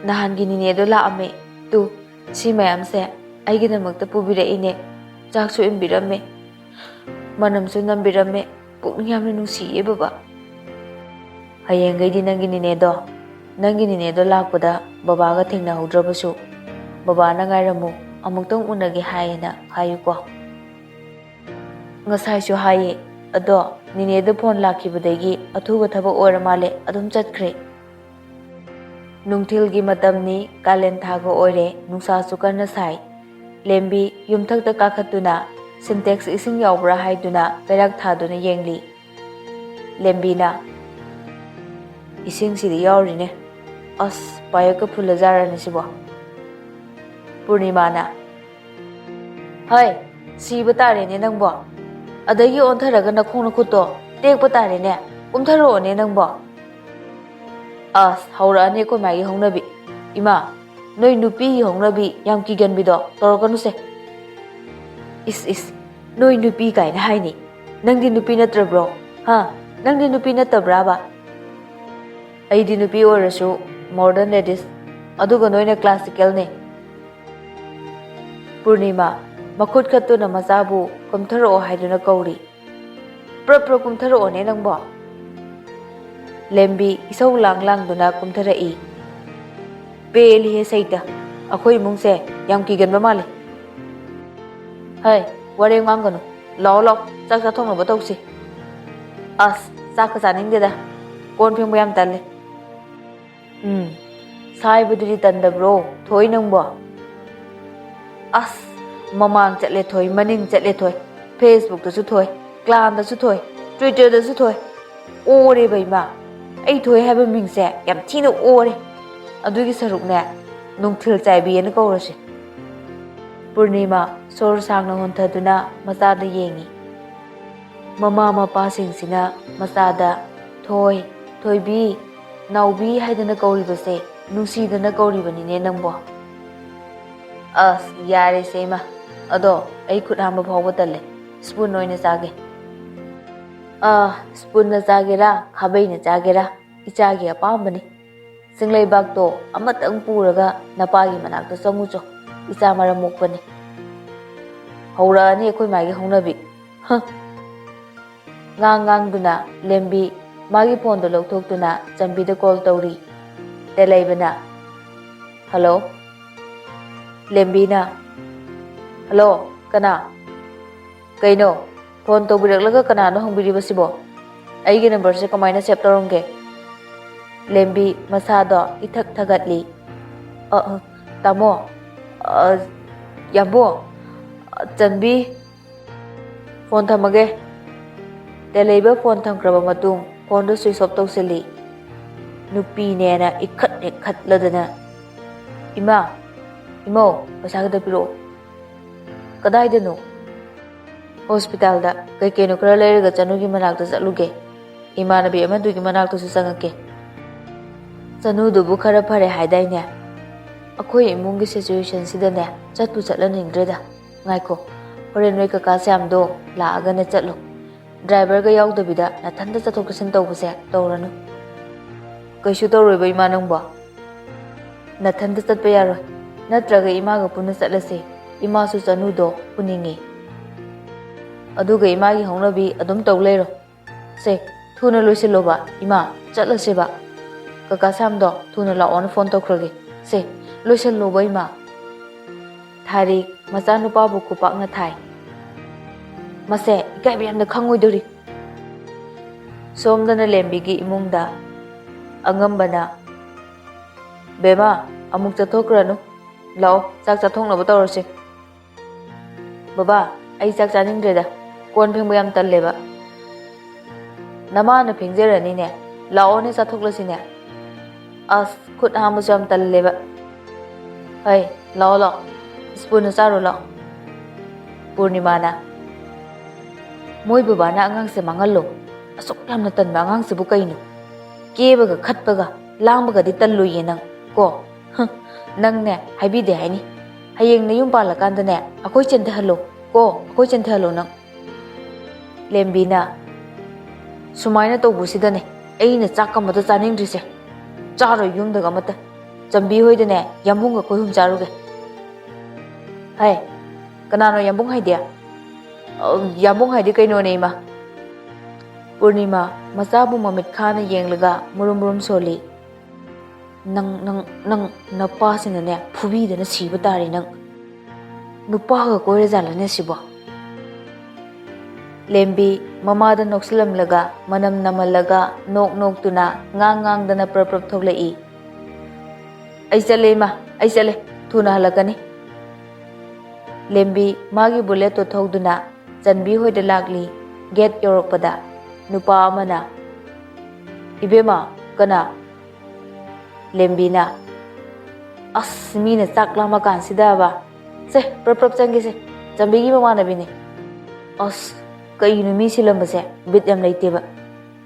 ꯅꯍꯥꯟꯒꯤ ꯅꯤꯅꯦꯗꯣ ꯂꯥꯛꯑꯝꯃꯦ꯫ ꯇꯨ, ꯁꯤ ꯃꯌꯥꯝꯁꯦ ꯑꯩꯒꯤꯗꯃꯛꯇ ꯄꯨꯕꯤꯔꯛꯏꯅꯦ꯫ ꯆꯥꯛꯁꯨ ꯏꯟꯕꯤꯔꯝꯃꯦ, ꯃꯅꯝꯁꯨ ꯅꯝꯕꯤꯔꯝꯃꯦ꯫ ꯄꯨꯛꯅꯤꯡ ꯌꯥꯝꯅ ꯅꯨꯡꯁꯤꯌꯦ, ꯕꯕꯥ꯫" "ꯍꯌꯦꯡꯈꯩꯗꯤ ꯅꯪꯒꯤ ꯅꯤꯅꯦꯗꯣ, ꯅꯪꯒꯤ ꯅꯤꯅꯦꯗꯣ ꯂꯥꯛꯄꯗ ꯕꯕꯥꯒ ꯊꯦꯡꯅꯍꯧꯗ꯭ꯔꯕꯁꯨ, ꯕꯕꯥꯅ ꯉꯥꯏꯔꯝꯃꯨ, ꯑꯃꯨꯛꯇꯪ ꯎꯅꯒꯦ ꯍꯥꯏꯌꯦꯅ ꯍꯥꯏꯌꯨꯀꯣ꯫" "ꯉꯁꯥꯏꯁꯨ ꯍꯥꯏꯌꯦ, ꯑꯗꯣ ꯅꯤꯅꯦꯗ ꯐꯣꯟ ꯂꯥꯛꯈꯤꯕꯗꯒꯤ ꯑꯊꯨꯕ ꯊꯕꯛ ꯑꯣꯏꯔ ꯃꯥꯜꯂꯦ, ꯑꯗꯨꯝ ꯆꯠꯈ꯭ꯔꯦ꯫" ꯅꯨꯡꯊꯤꯜꯒꯤ ꯃꯇꯝꯅꯤ, ꯀꯥꯂꯦꯟ ꯊꯥꯒ ꯑꯣꯏꯔꯦ, ꯅꯨꯡꯁꯥꯁꯨ ꯀꯟꯅ ꯁꯥꯏ꯫ ꯂꯦꯝꯕꯤ ꯌꯨꯝꯊꯛꯇ ꯀꯥꯈꯠꯇꯨꯅ ꯁꯤꯟꯇꯦꯛꯁ ꯏꯁꯤꯡ ꯌꯥꯎꯕ꯭ꯔꯥ ꯍꯥꯏꯗꯨꯅ ꯄꯩꯔꯛ ꯊꯥꯗꯨꯅ ꯌꯦꯡꯂꯤ꯫ ꯂꯦꯝꯕꯤꯅ, "ꯏꯁꯤꯡꯁꯤꯗꯤ ꯌꯥꯎꯔꯤꯅꯦ꯫ ꯑꯁ, ꯄꯥꯏꯌꯦꯞꯀ ꯐꯨꯜꯂꯖꯥꯔꯅꯤ ꯁꯤꯕꯣ?" ꯄꯨꯔꯅꯤꯃꯥꯅ, "ꯍꯩ, ꯁꯤꯕ ꯇꯥꯔꯦꯅꯦ ꯅꯪꯕꯣ꯫ ꯑꯗꯒꯤ ꯑꯣꯟꯊꯔꯒ ꯅꯈꯣꯡ ꯅꯈꯨꯠꯇꯣ ꯇꯦꯛꯄ ꯇꯥꯔꯦꯅꯦ꯫ ꯀꯨꯝꯊꯔꯛꯑꯣꯅꯦ ꯅꯪꯕꯣ꯫" ꯑꯁ, ꯍꯧꯔꯛꯑꯅꯤ ꯑꯩꯈꯣꯏ ꯃꯥꯒꯤ ꯍꯧꯅꯕꯤ꯫ ꯏꯃꯥ, ꯅꯣꯏ ꯅꯨꯄꯤꯒꯤ ꯍꯧꯅꯕꯤ ꯌꯥꯝ ꯀꯤꯒꯟꯕꯤꯗꯣ ꯇꯧꯔꯛꯀꯅꯨꯁꯦ꯫ ꯏꯁ, ꯏꯁ, ꯅꯣꯏ ꯅꯨꯄꯤ ꯀꯥꯏꯅ ꯍꯥꯏꯅꯤ꯫ ꯅꯪꯗꯤ ꯅꯨꯄꯤ ꯅꯠꯇ꯭ꯔꯕ꯭ꯔꯣ? ꯍꯥ? ꯅꯪꯗꯤ ꯅꯨꯄꯤ ꯅꯠꯇꯕ꯭ꯔꯥꯕ? ꯑꯩꯗꯤ ꯅꯨꯄꯤ ꯑꯣꯏꯔꯁꯨ modern ladies, ꯑꯗꯨꯒ ꯅꯣꯏꯅ classicalꯅꯦ꯫ ꯄꯨꯔꯅꯤꯃꯥ, ꯃꯈꯨꯠ ꯈꯠꯇꯨꯅ ꯃꯆꯥꯕꯨ ꯀꯨꯝꯊꯔꯛꯑꯣ ꯍꯥꯏꯗꯨꯅ ꯀꯧꯔꯤ꯫ "ꯄ꯭ꯔꯞ ꯄ꯭ꯔꯞ ꯀꯨꯝꯊꯔꯛꯑꯣꯅꯦ ꯅꯪꯕꯣ꯫" ꯂꯦꯝꯕꯤ ꯏꯁꯧ ꯂꯥꯡ ꯂꯥꯡꯗꯨꯅ ꯀꯨꯝꯊꯔꯛꯏ꯫ "ꯄꯦꯜꯂꯤꯍꯦ ꯁꯩꯇ, ꯑꯩꯈꯣꯏ ꯏꯃꯨꯡꯁꯦ ꯌꯥꯝ ꯀꯤꯒꯟꯕ ꯃꯥꯜꯂꯦ꯫ ꯍꯩ, ꯋꯥꯔꯦꯡ ꯉꯥꯡꯒꯅꯨ꯫ ꯂꯥꯛꯑꯣ, ꯂꯥꯛꯑꯣ, ꯆꯥꯛ ꯆꯥꯊꯣꯛꯅꯕ ꯇꯧꯁꯤ꯫ ꯑꯁ, ꯆꯥꯛꯀ ꯆꯥꯅꯤꯡꯗꯦꯗ꯫ ꯀꯣꯟ ꯐꯦꯡꯕ ꯌꯥꯝ ꯇꯜꯂꯦ꯫" "ꯎꯝ, ꯁꯥꯏꯕꯗꯨꯗꯤ ꯇꯟꯗꯕ꯭ꯔꯣ, ꯊꯣꯏ ꯅꯪꯕꯣ?" ꯑꯁ, ꯃꯃꯥꯡ ꯆꯠꯂꯦ ꯊꯣꯏ, ꯃꯅꯤꯡ ꯆꯠꯂꯦ ꯊꯣꯏ, Facebookꯇꯁꯨ ꯊꯣꯏ, ꯀ꯭ꯂꯥꯟꯗꯁꯨ ꯊꯣꯏ, Twitterꯗꯁꯨ ꯊꯣꯏ꯫ ꯑꯣꯔꯦꯕ ꯏꯃꯥ, ꯑꯩ ꯊꯣꯏ ꯍꯥꯏꯕ ꯃꯤꯡꯁꯦ ꯌꯥꯝ ꯊꯤꯅ ꯑꯣꯔꯦ꯫ ꯑꯗꯨꯒꯤ ꯁꯔꯨꯛꯅꯦ, ꯅꯨꯡꯊꯤꯜ ꯆꯥꯏꯕꯤꯑꯅ ꯀꯧꯔꯁꯦ꯫ ꯄꯨꯔꯅꯤꯃꯥ ꯁꯣꯔ ꯁꯥꯡꯅ ꯍꯣꯟꯊꯗꯨꯅ ꯃꯆꯥꯗ ꯌꯦꯡꯉꯤ꯫ ꯃꯃꯥ ꯃꯄꯥꯁꯤꯡꯁꯤꯅ ꯃꯆꯥꯗ "ꯊꯣꯏ, ꯊꯣꯏꯕꯤ, ꯅꯥꯎꯕꯤ" ꯍꯥꯏꯗꯅ ꯀꯧꯔꯤꯕꯁꯦ ꯅꯨꯡꯁꯤꯗꯅ ꯀꯧꯔꯤꯕꯅꯤꯅꯦ ꯅꯪꯕꯣ꯫ ꯑꯁ, ꯌꯥꯔꯦꯁꯦ ꯏꯃꯥ꯫ ꯑꯗꯣ ꯑꯩ ꯈꯨꯠ ꯍꯥꯝꯕ ꯐꯥꯎꯕ ꯇꯜꯂꯦ꯫ ꯁ꯭ꯄꯨꯟ ꯑꯣꯏꯅ ꯆꯥꯒꯦ꯫ ꯑꯥ, ꯁ꯭ꯄꯨꯟꯅ ꯆꯥꯒꯦꯔꯥ, ꯈꯥꯕꯩꯅ ꯆꯥꯒꯦꯔꯥ, ꯏꯆꯥꯒꯤ ꯑꯄꯥꯝꯕꯅꯤ꯫ ꯆꯤꯡꯂꯩꯕꯥꯛꯇꯣ ꯑꯃꯇꯪ ꯄꯨꯔꯒ ꯅꯄꯥꯒꯤ ꯃꯅꯥꯛꯇ ꯆꯪꯉꯨꯆꯣ꯫ ꯏꯆꯥ ꯃꯔꯝ ꯃꯣꯛꯄꯅꯤ꯫ ꯍꯧꯔꯛꯑꯅꯤ ꯑꯩꯈꯣꯏ ꯃꯥꯒꯤ ꯍꯧꯅꯕꯤ꯫ ꯍ꯫ ꯉꯥꯡ ꯉꯥꯡꯗꯨꯅ ꯂꯦꯝꯕꯤ ꯃꯥꯒꯤ ꯐꯣꯟꯗꯣ ꯂꯧꯊꯣꯛꯇꯨꯅ ꯆꯟꯕꯤꯗ ꯀꯣꯜ ꯇꯧꯔꯤ꯫ ꯇꯦꯂꯩꯕꯅ, "ꯍꯜꯂꯣ?" ꯂꯦꯝꯕꯤꯅ, "ꯍꯜꯂꯣ, ꯀꯅꯥ? ꯀꯩꯅꯣ, ꯐꯣꯟ ꯇꯧꯕꯤꯔꯛꯂꯒ ꯀꯅꯥꯅꯣ ꯍꯪꯕꯤꯔꯤꯕꯁꯤꯕꯣ? ꯑꯩꯒꯤ ꯅꯝꯕꯔꯁꯦ ꯀꯃꯥꯏꯅ ꯁꯦꯚ ꯇꯧꯔꯝꯒꯦ?" ꯂꯦꯝꯕꯤ ꯃꯁꯥꯗꯣ ꯏꯊꯛ ꯊꯥꯒꯠꯂꯤ꯫ "ꯑ, ꯑ, ꯇꯥꯃꯣ, ꯑ, ꯌꯥꯝꯕꯨꯡ, ꯑ, ꯆꯟꯕꯤ, ꯐꯣꯟ ꯊꯝꯃꯒꯦ꯫" ꯇꯦꯂꯩꯕ ꯐꯣꯟ ꯊꯝꯈ꯭ꯔꯕ ꯃꯇꯨꯡ ꯐꯣꯟꯗꯨ switch off ꯇꯧꯁꯤꯜꯂꯤ꯫ ꯅꯨꯄꯤꯅꯦꯅ ꯏꯈꯠ ꯍꯦꯛ ꯈꯠꯂꯗꯅ, "ꯏꯃꯥ, ꯏꯃꯧ, ꯄꯩꯁꯥ ꯈꯤꯇ ꯄꯤꯔꯛꯑꯣ꯫" "ꯀꯗꯥꯏꯗꯅꯣ?" "ꯍꯣꯁꯄꯤꯇꯥꯜꯗ ꯀꯩ ꯀꯩꯅꯣ ꯈꯔ ꯂꯩꯔꯒ ꯆꯅꯨꯒꯤ ꯃꯅꯥꯛꯇ ꯆꯠꯂꯨꯒꯦ꯫ ꯏꯃꯥꯟꯅꯕꯤ ꯑꯃꯗꯨꯒꯤ ꯃꯅꯥꯛꯇꯁꯨ ꯆꯪꯉꯛꯀꯦ꯫" "ꯆꯅꯨꯗꯨꯕꯨ ꯈꯔ ꯐꯔꯦ ꯍꯥꯏꯗꯥꯏꯅꯦ?" "ꯑꯩꯈꯣꯏ ꯏꯃꯨꯡꯒꯤ situationꯁꯤꯗꯅꯦ ꯆꯠꯄꯨ ꯆꯠꯍꯟꯅꯤꯡꯗ꯭ꯔꯦꯗ꯫ ꯉꯥꯏꯈꯣ, ꯍꯣꯔꯦꯟ ꯅꯣꯏ ꯀꯀꯥ ꯁ꯭ꯌꯥꯝꯗꯣ ꯂꯥꯛꯑꯒꯅꯦ ꯆꯠꯂꯣ꯫ ꯗ꯭ꯔꯥꯏꯚꯔꯒ ꯌꯥꯎꯗꯕꯤꯗ ꯅꯊꯟꯇ ꯆꯠꯊꯣꯛ ꯆꯠꯁꯤꯟ ꯇꯧꯕꯁꯦ ꯇꯧꯔꯅꯨ꯫" "ꯀꯩꯁꯨ ꯇꯧꯔꯣꯏꯕ ꯏꯃꯥ ꯅꯪꯕꯣ?" "ꯅꯊꯟꯇ ꯆꯠꯄ ꯌꯥꯔꯣꯏ, ꯅꯠꯇ꯭ꯔꯒ ꯏꯃꯥꯒ ꯄꯨꯟꯅ ꯆꯠꯂꯁꯦ꯫ ꯏꯃꯥꯁꯨ ꯆꯅꯨꯗꯣ ꯎꯅꯤꯡꯉꯤ꯫" "ꯑꯗꯨꯒ ꯏꯃꯥꯒꯤ ꯍꯧꯅꯕꯤ ꯑꯗꯨꯝ ꯇꯧ ꯂꯩꯔꯣ꯫ ꯁꯦ, ꯊꯨꯅ ꯂꯣꯏꯁꯤꯜꯂꯣꯕ ꯏꯃꯥ, ꯆꯠꯂꯁꯦꯕ꯫ ꯀꯀꯥ ꯁ꯭ꯌꯥꯝꯗꯣ ꯊꯨꯅ ꯂꯥꯛꯑꯣꯅ ꯐꯣꯟ ꯇꯧꯈ꯭ꯔꯒꯦ꯫ ꯁꯦ, ꯂꯣꯏꯁꯤꯜꯂꯣꯕ ꯏꯃꯥ꯫" ꯊꯥꯔꯤꯛ ꯃꯆꯥꯅꯨꯄꯥꯕꯨ ꯈꯨꯄꯥꯛꯅ ꯊꯥꯏ꯫ ꯃꯁꯦ ꯏꯀꯥꯏꯕ ꯌꯥꯝꯅ ꯈꯪꯉꯣꯏꯗꯧꯔꯤ꯫ ꯁꯣꯝꯗꯅ ꯂꯦꯝꯕꯤꯒꯤ ꯏꯃꯨꯡꯗ ꯑꯉꯝꯕꯅ, "ꯕꯦꯝꯃ, ꯑꯃꯨꯛ ꯆꯠꯊꯣꯛꯈ꯭ꯔꯅꯨ꯫ ꯂꯥꯛꯑꯣ, ꯆꯥꯛ ꯆꯥꯊꯣꯛꯅꯕ ꯇꯧꯔꯁꯤ꯫" "ꯕꯕꯥ, ꯑꯩ ꯆꯥꯛ ꯆꯥꯅꯤꯡꯗ꯭ꯔꯦꯗ꯫ ꯀꯣꯟ ꯐꯦꯡꯕ ꯌꯥꯝ ꯇꯜꯂꯦꯕ꯫" "ꯅꯃꯥꯅ ꯐꯦꯡꯖꯔꯅꯤꯅꯦ꯫ ꯂꯥꯛꯑꯣꯅꯦ, ꯆꯥꯊꯣꯛꯂꯁꯤꯅꯦ꯫" "ꯑꯁ, ꯈꯨꯠ ꯍꯥꯝꯕꯁꯨ ꯌꯥꯝ ꯇꯜꯂꯦꯕ꯫" "ꯍꯩ, ꯂꯥꯛꯑꯣ, ꯂꯥꯛꯑꯣ꯫ ꯁ꯭ꯄꯨꯟꯅ ꯆꯥꯔꯣ, ꯂꯥꯛꯑꯣ꯫" ꯄꯨꯔꯅꯤꯃꯥꯅ, "ꯃꯣꯏ ꯕꯕꯥꯅ ꯑꯉꯥꯡꯁꯦ ꯃꯥꯡꯍꯜꯂꯣ꯫ ꯑꯁꯨꯛ ꯌꯥꯝꯅ ꯇꯟꯕ ꯑꯉꯥꯡꯁꯤꯕꯨ ꯀꯩꯅꯣ? ꯀꯦꯕꯒ ꯈꯠꯄꯒ ꯂꯥꯡꯕꯒꯗꯤ ꯇꯜꯂꯣꯏꯌꯦ ꯅꯪ, ꯀꯣ? ꯍꯨꯝ, ꯅꯪꯅꯦ ꯍꯥꯏꯕꯤꯗꯦ ꯍꯥꯏꯅꯤ꯫ ꯍꯌꯦꯡ ꯅꯌꯨꯝ ꯄꯥꯜꯂꯀꯥꯟꯗꯅꯦ ꯑꯩꯈꯣꯏ ꯆꯦꯟꯊꯍꯜꯂꯣ, ꯀꯣ? ꯑꯩꯈꯣꯏ ꯆꯦꯟꯊꯍꯜꯂꯣ ꯅꯪ꯫" ꯂꯦꯝꯕꯤꯅ, "ꯁꯨꯃꯥꯏꯅ ꯇꯧꯕꯁꯤꯗꯅꯦ ꯑꯩꯅ ꯆꯥꯛ ꯑꯃꯇ ꯆꯥꯅꯤꯡꯗ꯭ꯔꯤꯁꯦ꯫ ꯆꯥꯔꯣꯏ ꯌꯨꯝꯗꯒ ꯑꯃꯇ꯫ ꯆꯝꯕꯤ ꯍꯣꯏꯗꯅꯦ ꯌꯥꯝꯕꯨꯡꯒ ꯑꯩꯈꯣꯏ ꯑꯍꯨꯝ ꯆꯥꯔꯨꯒꯦ꯫" "ꯍꯩ, ꯀꯅꯥꯅꯣ ꯌꯥꯝꯕꯨꯡ ꯍꯥꯏꯗꯤ?" "ꯑ, ꯌꯥꯝꯕꯨꯡ ꯍꯥꯏꯗꯤ ꯀꯩꯅꯣꯅꯦ, ꯏꯃꯥ꯫" ꯄꯨꯔꯅꯤꯃꯥ ꯃꯆꯥꯕꯨ ꯃꯃꯤꯠ ꯈꯥꯅ ꯌꯦꯡꯂꯒ ꯃꯨꯔꯨꯝ ꯃꯨꯔꯨꯝ ꯁꯣꯜꯂꯤ꯫ "ꯅꯪ, ꯅꯪ, ꯅꯪ ꯅꯄꯥꯁꯤꯅꯅꯦ ꯐꯨꯕꯤꯗꯅ ꯁꯤꯕ ꯇꯥꯔꯦ ꯅꯪ꯫ ꯅꯨꯄꯥꯒ ꯀꯣꯏꯔꯖꯥꯠꯂꯅꯦ ꯁꯤꯕꯣ?" ꯂꯦꯝꯕꯤ ꯃꯃꯥꯗ ꯅꯣꯛꯁꯤꯜꯂꯝꯂꯒ ꯃꯅꯝ ꯅꯝꯍꯜꯂꯒ ꯅꯣꯛ ꯅꯣꯛꯇꯨꯅ ꯉꯥꯡ ꯉꯥꯡꯗꯅ ꯄ꯭ꯔꯞ ꯄ꯭ꯔꯞ ꯊꯣꯛꯂꯛꯏ꯫ "ꯑꯩ ꯆꯠꯂꯦ ꯏꯃꯥ, ꯑꯩ ꯆꯠꯂꯦ, ꯊꯨꯅ ꯍꯜꯂꯛꯀꯅꯤ꯫" ꯂꯦꯝꯕꯤ ꯃꯥꯒꯤ ꯕꯨꯂꯦꯠꯇꯣ ꯊꯧꯗꯨꯅ ꯆꯟꯕꯤ ꯍꯣꯏꯗ ꯂꯥꯛꯂꯤ꯫ ꯒꯦꯠ ꯌꯧꯔꯛꯄꯗ ꯅꯨꯄꯥ ꯑꯃꯅ, "ꯏꯕꯦꯝꯃ, ꯀꯅꯥ?" ꯂꯦꯝꯕꯤꯅ, "ꯑꯁ, ꯃꯤꯅ ꯆꯥꯛ ꯂꯥꯝꯃꯀꯥꯟꯁꯤꯗꯕ꯫ ꯁꯦ, ꯄ꯭ꯔꯞ ꯄ꯭ꯔꯞ ꯆꯪꯒꯦꯁꯦ, ꯆꯟꯕꯤꯒꯤ ꯃꯃꯥꯟꯅꯕꯤꯅꯦ꯫" ꯑꯁ, ꯀꯩꯅꯣ ꯃꯤ ꯁꯤꯜꯂꯝꯕꯁꯦ? ꯕꯤꯠ ꯌꯥꯝ ꯂꯩꯇꯦꯕ꯫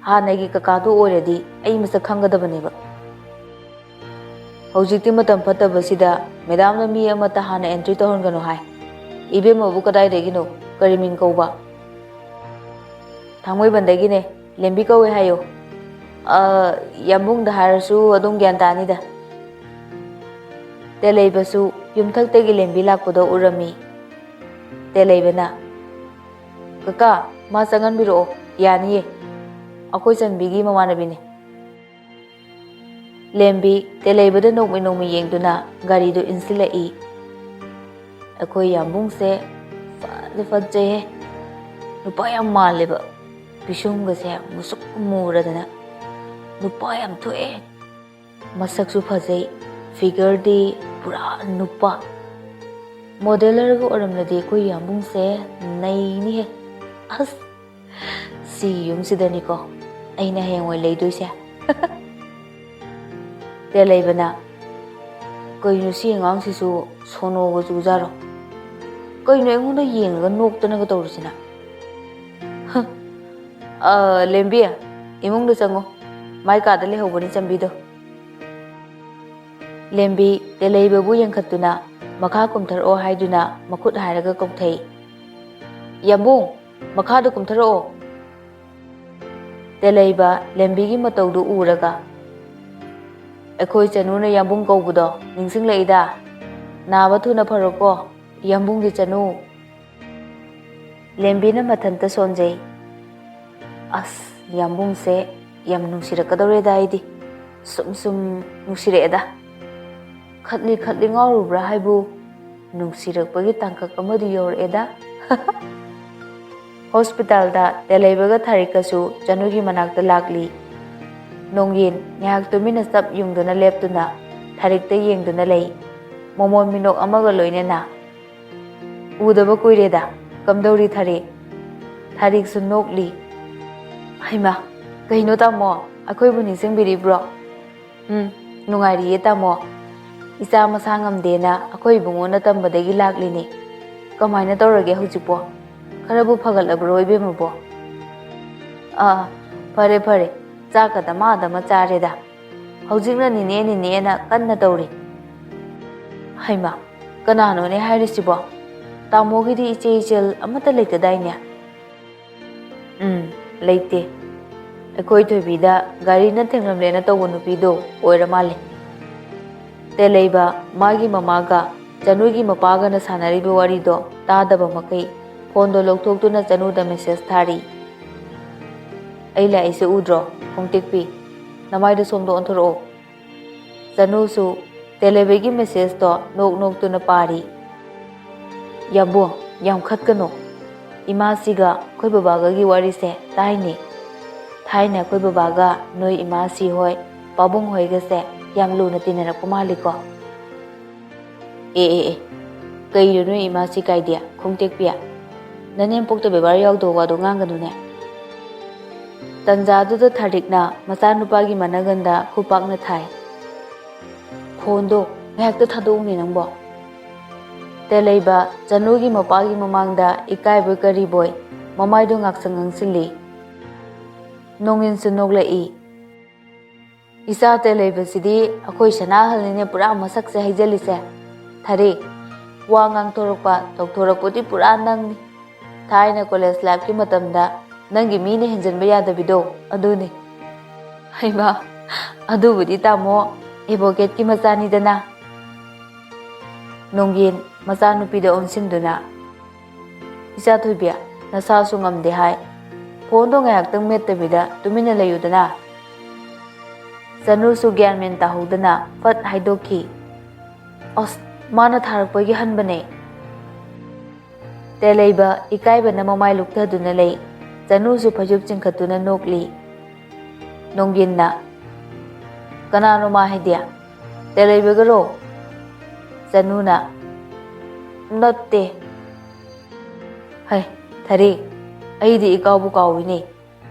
ꯍꯥꯟꯅꯒꯤ ꯀꯀꯥꯗꯣ ꯑꯣꯏꯔꯗꯤ ꯑꯩ ꯃꯁꯛ ꯈꯪꯒꯗꯕꯅꯦꯕ꯫ ꯍꯧꯖꯤꯛꯇꯤ ꯃꯇꯝ ꯐꯠꯇꯕꯁꯤꯗ ꯃꯦꯗꯥꯝꯅ ꯃꯤ ꯑꯃꯠꯇ ꯍꯥꯟꯅ ꯑꯦꯟꯇ꯭ꯔꯤ ꯇꯧꯍꯟꯒꯅꯨ ꯍꯥꯏ꯫ ꯏꯕꯦꯝꯃꯕꯨ ꯀꯗꯥꯏꯗꯒꯤꯅꯣ? ꯀꯔꯤ ꯃꯤꯡ ꯀꯧꯕ? "ꯊꯥꯡꯃꯩꯕꯟꯗꯒꯤꯅꯦ, ꯂꯦꯝꯕꯤ ꯀꯧꯋꯦ ꯍꯥꯏꯌꯣ꯫" "ꯑ, ꯌꯥꯝꯕꯨꯡꯗ ꯍꯥꯏꯔꯁꯨ ꯑꯗꯨꯝ ꯒ꯭ꯌꯥꯟ ꯇꯥꯅꯤꯗ꯫" ꯇꯦꯂꯩꯕꯁꯨ ꯌꯨꯝꯊꯛꯇꯒꯤ ꯂꯦꯝꯕꯤ ꯂꯥꯛꯄꯗꯣ ꯎꯔꯝꯃꯤ꯫ ꯇꯦꯂꯩꯕꯅ, "ꯀꯀꯥ, ꯃꯥ ꯆꯪꯍꯟꯕꯤꯔꯛꯑꯣ, ꯌꯥꯅꯤꯌꯦ, ꯑꯩꯈꯣꯏ ꯆꯟꯕꯤꯒꯤ ꯃꯃꯥꯟꯅꯕꯤꯅꯦ꯫" ꯂꯦꯝꯕꯤ ꯇꯦꯂꯩꯕꯗ ꯅꯣꯡꯃꯩ ꯅꯣꯡꯃꯩ ꯌꯦꯡꯗꯨꯅ ꯒꯥꯔꯤꯗꯨ ꯏꯟꯁꯤꯜꯂꯛꯏ꯫ "ꯑꯩꯈꯣꯏ ꯌꯥꯝꯕꯨꯡꯁꯦ ꯐꯗꯤ ꯐꯖꯩꯍꯦ, ꯅꯨꯄꯥ ꯌꯥꯝ ꯃꯥꯜꯂꯦꯕ, ꯄꯤꯁꯨꯝꯒꯁꯦ ꯃꯨꯁꯨꯛ ꯃꯨꯔꯗꯅ ꯅꯨꯄꯥ ꯌꯥꯝ ꯊꯣꯛꯑꯦ꯫ ꯃꯁꯛꯁꯨ ꯐꯖꯩ, ꯐꯤꯒꯔꯗꯤ ꯄꯨꯔꯥ ꯅꯨꯄꯥ꯫ ꯃꯣꯗꯦꯂꯔꯒ ꯑꯣꯏꯔꯝꯂꯗꯤ ꯑꯩꯈꯣꯏ ꯌꯥꯝꯕꯨꯡꯁꯦ ꯅꯩꯅꯤꯍꯦ꯫ ꯑꯁ, ꯁꯤ ꯌꯨꯝꯁꯤꯗꯅꯤꯀꯣ ꯑꯩꯅ ꯍꯌꯦꯡꯋꯥꯏ ꯂꯩꯗꯣꯏꯁꯦ꯫" ꯇꯦꯂꯩꯕꯅ, "ꯀꯩꯅꯣ ꯁꯤ ꯑꯉꯥꯡꯁꯤꯁꯨ ꯁꯣꯅꯣꯒ ꯆꯨꯖꯥꯔꯣ? ꯀꯩꯅꯣ ꯑꯩꯉꯣꯟꯗ ꯌꯦꯡꯉꯒ ꯅꯣꯛꯇꯅꯒ ꯇꯧꯔꯤꯁꯤꯅ?" "ꯑ, ꯂꯦꯝꯕꯤ, ꯏꯃꯨꯡꯗ ꯆꯪꯉꯣ, ꯃꯥꯏ ꯀꯥꯗ ꯂꯩꯍꯧꯕꯅꯤ ꯆꯟꯕꯤꯗꯣ꯫" ꯂꯦꯝꯕꯤ ꯇꯦꯂꯩꯕꯕꯨ ꯌꯦꯡꯈꯠꯇꯨꯅ ꯃꯈꯥ ꯀꯨꯝꯊꯔꯛꯑꯣ ꯍꯥꯏꯗꯨꯅ ꯃꯈꯨꯠ ꯍꯥꯏꯔꯒ ꯀꯧꯊꯩ꯫ "ꯌꯥꯝꯕꯨꯡ, ꯃꯈꯥꯗ ꯀꯨꯝꯊꯔꯛꯑꯣ꯫" ꯇꯦꯂꯩꯕ ꯂꯦꯝꯕꯤꯒꯤ ꯃꯇꯧꯗꯨ ꯎꯔꯒ, "ꯑꯩꯈꯣꯏ ꯆꯅꯨꯅ ꯌꯥꯝꯕꯨꯡ ꯀꯧꯕꯗꯣ ꯅꯤꯡꯁꯤꯡꯂꯛꯏꯗ꯫ ꯅꯥꯕ ꯊꯨꯅ ꯐꯔꯣꯀꯣ, ꯌꯥꯝꯕꯨꯡꯒꯤ ꯆꯅꯨ꯫" ꯂꯦꯝꯕꯤꯅ ꯃꯊꯟꯇ ꯁꯣꯟꯖꯩ꯫ "ꯑꯁ, ꯌꯥꯝꯕꯨꯡꯁꯦ ꯌꯥꯝ ꯅꯨꯡꯁꯤꯔꯛꯀꯗꯧꯔꯦꯗ ꯑꯩꯗꯤ꯫ ꯁꯨꯝ ꯁꯨꯝ ꯅꯨꯡꯁꯤꯔꯛꯑꯦꯗ꯫ ꯈꯠꯂꯤ ꯈꯠꯂꯤ ꯉꯥꯎꯔꯨꯕ꯭ꯔꯥ ꯍꯥꯏꯕꯨ, ꯅꯨꯡꯁꯤꯔꯛꯄꯒꯤ ꯇꯥꯡꯀꯛ ꯑꯃꯗꯤ ꯌꯧꯔꯛꯑꯦꯗ꯫" ꯍꯣꯁꯄꯤꯇꯥꯜꯗ ꯇꯦꯂꯩꯕꯒ ꯊꯥꯔꯤꯛꯀꯁꯨ ꯆꯅꯨꯒꯤ ꯃꯅꯥꯛꯇ ꯂꯥꯛꯂꯤ꯫ ꯅꯣꯡꯌꯦꯟ ꯉꯥꯏꯍꯥꯛ ꯇꯨꯃꯤꯟꯅ ꯆꯞ ꯌꯨꯡꯗꯨꯅ ꯂꯦꯞꯇꯨꯅ ꯊꯥꯔꯤꯛꯇ ꯌꯦꯡꯗꯨꯅ ꯂꯩ꯫ ꯃꯣꯃꯣꯟ ꯃꯤꯅꯣꯛ ꯑꯃꯒ ꯂꯣꯏꯅꯅ, "ꯎꯗꯕ ꯀꯨꯏꯔꯦꯗ, ꯀꯝꯗꯧꯔꯤ ꯊꯥꯔꯤꯛ?" ꯊꯥꯔꯤꯛꯁꯨ ꯅꯣꯛꯂꯤ꯫ "ꯍꯩꯃꯥ, ꯀꯩꯅꯣ ꯇꯥꯃꯣ, ꯑꯩꯈꯣꯏꯕꯨ ꯅꯤꯡꯁꯤꯡꯕꯤꯔꯤꯕ꯭ꯔꯣ?" "ꯎꯝ, ꯅꯨꯡꯉꯥꯏꯔꯤꯌꯦ ꯇꯥꯃꯣ꯫ ꯏꯆꯥ ꯃꯁꯥ ꯉꯝꯗꯦꯅ ꯑꯩꯈꯣꯏ ꯏꯕꯨꯡꯉꯣꯅ ꯇꯝꯕꯗꯒꯤ ꯂꯥꯛꯂꯤꯅꯦ꯫ ꯀꯃꯥꯏꯅ ꯇꯧꯔꯒꯦ ꯍꯧꯖꯤꯛꯄꯣ? ꯈꯔꯕꯨ ꯐꯒꯠꯂꯕ꯭ꯔꯣ ꯏꯕꯦꯝꯃꯕꯣ?" "ꯑꯥ, ꯐꯔꯦ ꯐꯔꯦ, ꯆꯥꯛꯀ ꯗꯃꯥ ꯗꯃꯥ ꯆꯥꯔꯦꯗ꯫ ꯍꯧꯖꯤꯛꯅ ꯅꯤꯅꯦ ꯅꯤꯅꯦꯅ ꯀꯟꯅ ꯇꯧꯔꯤ꯫" "ꯍꯩꯃꯥ, ꯀꯅꯥꯅꯣꯅꯦ ꯍꯥꯏꯔꯤꯁꯤꯕꯣ? ꯇꯥꯃꯣꯒꯤꯗꯤ ꯏꯆꯦ ꯏꯆꯜ ꯑꯃꯠꯇ ꯂꯩꯇꯗꯥꯏꯅꯦ?" "ꯎꯝ, ꯂꯩꯇꯦ꯫ ꯑꯩꯈꯣꯏ ꯊꯣꯏꯕꯤꯗ ꯒꯥꯔꯤꯅ ꯊꯦꯡꯂꯝꯂꯦꯅ ꯇꯧꯕ ꯅꯨꯄꯤꯗꯣ ꯑꯣꯏꯔ ꯃꯥꯜꯂꯦ꯫" ꯇꯦꯂꯩꯕ ꯃꯥꯒꯤ ꯃꯃꯥꯒ ꯆꯅꯨꯒꯤ ꯃꯄꯥꯒꯅ ꯁꯥꯟꯅꯔꯤꯕ ꯋꯥꯔꯤꯗꯣ ꯇꯥꯗꯕ ꯃꯈꯩ ꯐꯣꯟꯗꯣ ꯂꯧꯊꯣꯛꯇꯨꯅ ꯆꯅꯨꯗ ꯃꯦꯁꯦꯖ ꯊꯥꯔꯤ꯫ "ꯑꯩ ꯂꯥꯛꯏꯁꯦ ꯎꯗ꯭ꯔꯣ, ꯈꯣꯡꯇꯦꯛꯄꯤ? ꯅꯃꯥꯏꯗꯣ ꯁꯣꯝꯗ ꯑꯣꯟꯊꯣꯔꯛꯑꯣ꯫" ꯆꯅꯨꯁꯨ ꯇꯦꯂꯩꯕꯒꯤ ꯃꯦꯁꯦꯖꯇꯣ ꯅꯣꯛ ꯅꯣꯛꯇꯨꯅ ꯄꯥꯔꯤ꯫ "ꯌꯥꯝꯕꯨꯡ, ꯌꯥꯝ ꯈꯠꯀꯅꯨ꯫ ꯏꯃꯥꯁꯤꯒ ꯑꯩꯈꯣꯏ ꯕꯕꯥꯒꯒꯤ ꯋꯥꯔꯤꯁꯦ ꯇꯥꯏꯅꯦ꯫ ꯊꯥꯏꯅ ꯑꯩꯈꯣꯏ ꯕꯕꯥꯒ ꯅꯣꯏ ꯏꯃꯥꯁꯤ ꯍꯣꯏ, ꯄꯥꯕꯨꯡ ꯍꯣꯏꯒꯁꯦ ꯌꯥꯝ ꯂꯨꯅ ꯇꯤꯟꯅꯔꯛꯄ ꯃꯥꯜꯂꯤꯀꯣ?" "ꯑꯦ, ꯑꯦ, ꯑꯦ, ꯀꯩꯅꯣ ꯅꯣꯏ ꯏꯃꯥꯁꯤ ꯀꯥꯏꯗꯤ, ꯈꯣꯡꯇꯦꯛꯄꯤ? ꯅꯅꯦꯝꯄꯣꯛꯇ ꯕꯦꯕꯥꯔ ꯌꯥꯎꯗꯕ ꯋꯥꯗꯣ ꯉꯥꯡꯒꯅꯨꯅꯦ꯫" ꯇꯟꯖꯥꯗꯨꯗ ꯊꯥꯔꯤꯛꯅ ꯃꯆꯥꯅꯨꯄꯥꯒꯤ ꯃꯅꯒꯟꯗ ꯈꯨꯄꯥꯛꯅ ꯊꯥꯏ꯫ "ꯐꯣꯟꯗꯣ ꯉꯥꯏꯍꯥꯛꯇ ꯊꯥꯗꯣꯛꯎꯅꯦ ꯅꯪꯕꯣ꯫" ꯇꯦꯂꯩꯕ ꯆꯅꯨꯒꯤ ꯃꯄꯥꯒꯤ ꯃꯃꯥꯡꯗ ꯏꯀꯥꯏꯕꯣꯏ ꯀꯔꯤꯕꯣꯏ ꯃꯃꯥꯏꯗꯣ ꯉꯥꯛꯁꯪ ꯉꯥꯡꯁꯤꯜꯂꯤ꯫ ꯅꯣꯡꯌꯤꯟꯁꯨ ꯅꯣꯛꯂꯛꯏ꯫ "ꯏꯆꯥ ꯇꯦꯂꯩꯕꯁꯤꯗꯤ ꯑꯩꯈꯣꯏ ꯁꯅꯥꯍꯜꯅꯤꯅꯦ ꯄꯨꯔꯥ ꯃꯁꯛꯁꯦ ꯍꯩꯖꯜꯂꯤꯁꯦ꯫ ꯊꯥꯔꯤꯛ, ꯋꯥ ꯉꯥꯡꯊꯣꯔꯛꯄ, ꯇꯧꯊꯣꯔꯛꯄꯗꯤ ꯄꯨꯔꯥ ꯅꯪꯅꯤ꯫ ꯊꯥꯏꯅ ꯀꯣꯂꯦꯖ ꯂꯥꯏꯐꯀꯤ ꯃꯇꯝꯗ ꯅꯪꯒꯤ ꯃꯤꯅ ꯍꯦꯟꯖꯟꯕ ꯌꯥꯗꯕꯤꯗꯣ ꯑꯗꯨꯅꯤ꯫" "ꯍꯩꯃꯥ, ꯑꯗꯨꯕꯨꯗꯤ ꯇꯥꯃꯣ ꯑꯦꯗꯚꯣꯀꯦꯠꯀꯤ ꯃꯆꯥꯅꯤꯗꯅ꯫" ꯅꯣꯡꯌꯦꯟ ꯃꯆꯥꯅꯨꯄꯤꯗ ꯑꯣꯟꯁꯤꯟꯗꯨꯅ, "ꯏꯆꯥ ꯊꯣꯏꯕꯤ, ꯅꯁꯥꯁꯨ ꯉꯝꯗꯦ ꯍꯥꯏ, ꯐꯣꯟꯗꯣ ꯉꯥꯏꯍꯥꯛꯇꯪ ꯃꯦꯠꯇꯕꯤꯗ ꯇꯨꯃꯤꯟꯅ ꯂꯩꯌꯨꯗꯅ꯫" ꯆꯅꯨꯁꯨ ꯒ꯭ꯌꯥꯟ ꯃꯦꯟ ꯇꯥꯍꯧꯗꯅ ꯐꯠ ꯍꯥꯏꯗꯣꯛꯈꯤ, "ꯑꯁ, ꯃꯥꯅ ꯊꯥꯔꯛꯄꯒꯤ ꯍꯟꯕꯅꯦ꯫" ꯇꯦꯂꯩꯕ ꯏꯀꯥꯏꯕꯅ ꯃꯃꯥꯏ ꯂꯨꯛꯊꯗꯨꯅ ꯂꯩ꯫ ꯆꯅꯨꯁꯨ ꯐꯩꯖꯨꯞ ꯆꯤꯡꯈꯠꯇꯨꯅ ꯅꯣꯛꯂꯤ꯫ ꯅꯣꯡꯒꯤꯟꯅ, "ꯀꯅꯥꯅꯣ ꯃꯥ ꯍꯥꯏꯗꯤ? ꯇꯦꯂꯩꯕꯒꯔꯣ?" ꯆꯅꯨꯅ, "ꯅꯠꯇꯦ꯫" "ꯍꯩ, ꯊꯔꯤ, ꯑꯩꯗꯤ ꯏꯀꯥꯎꯕꯨ ꯀꯥꯎꯏꯅꯦ꯫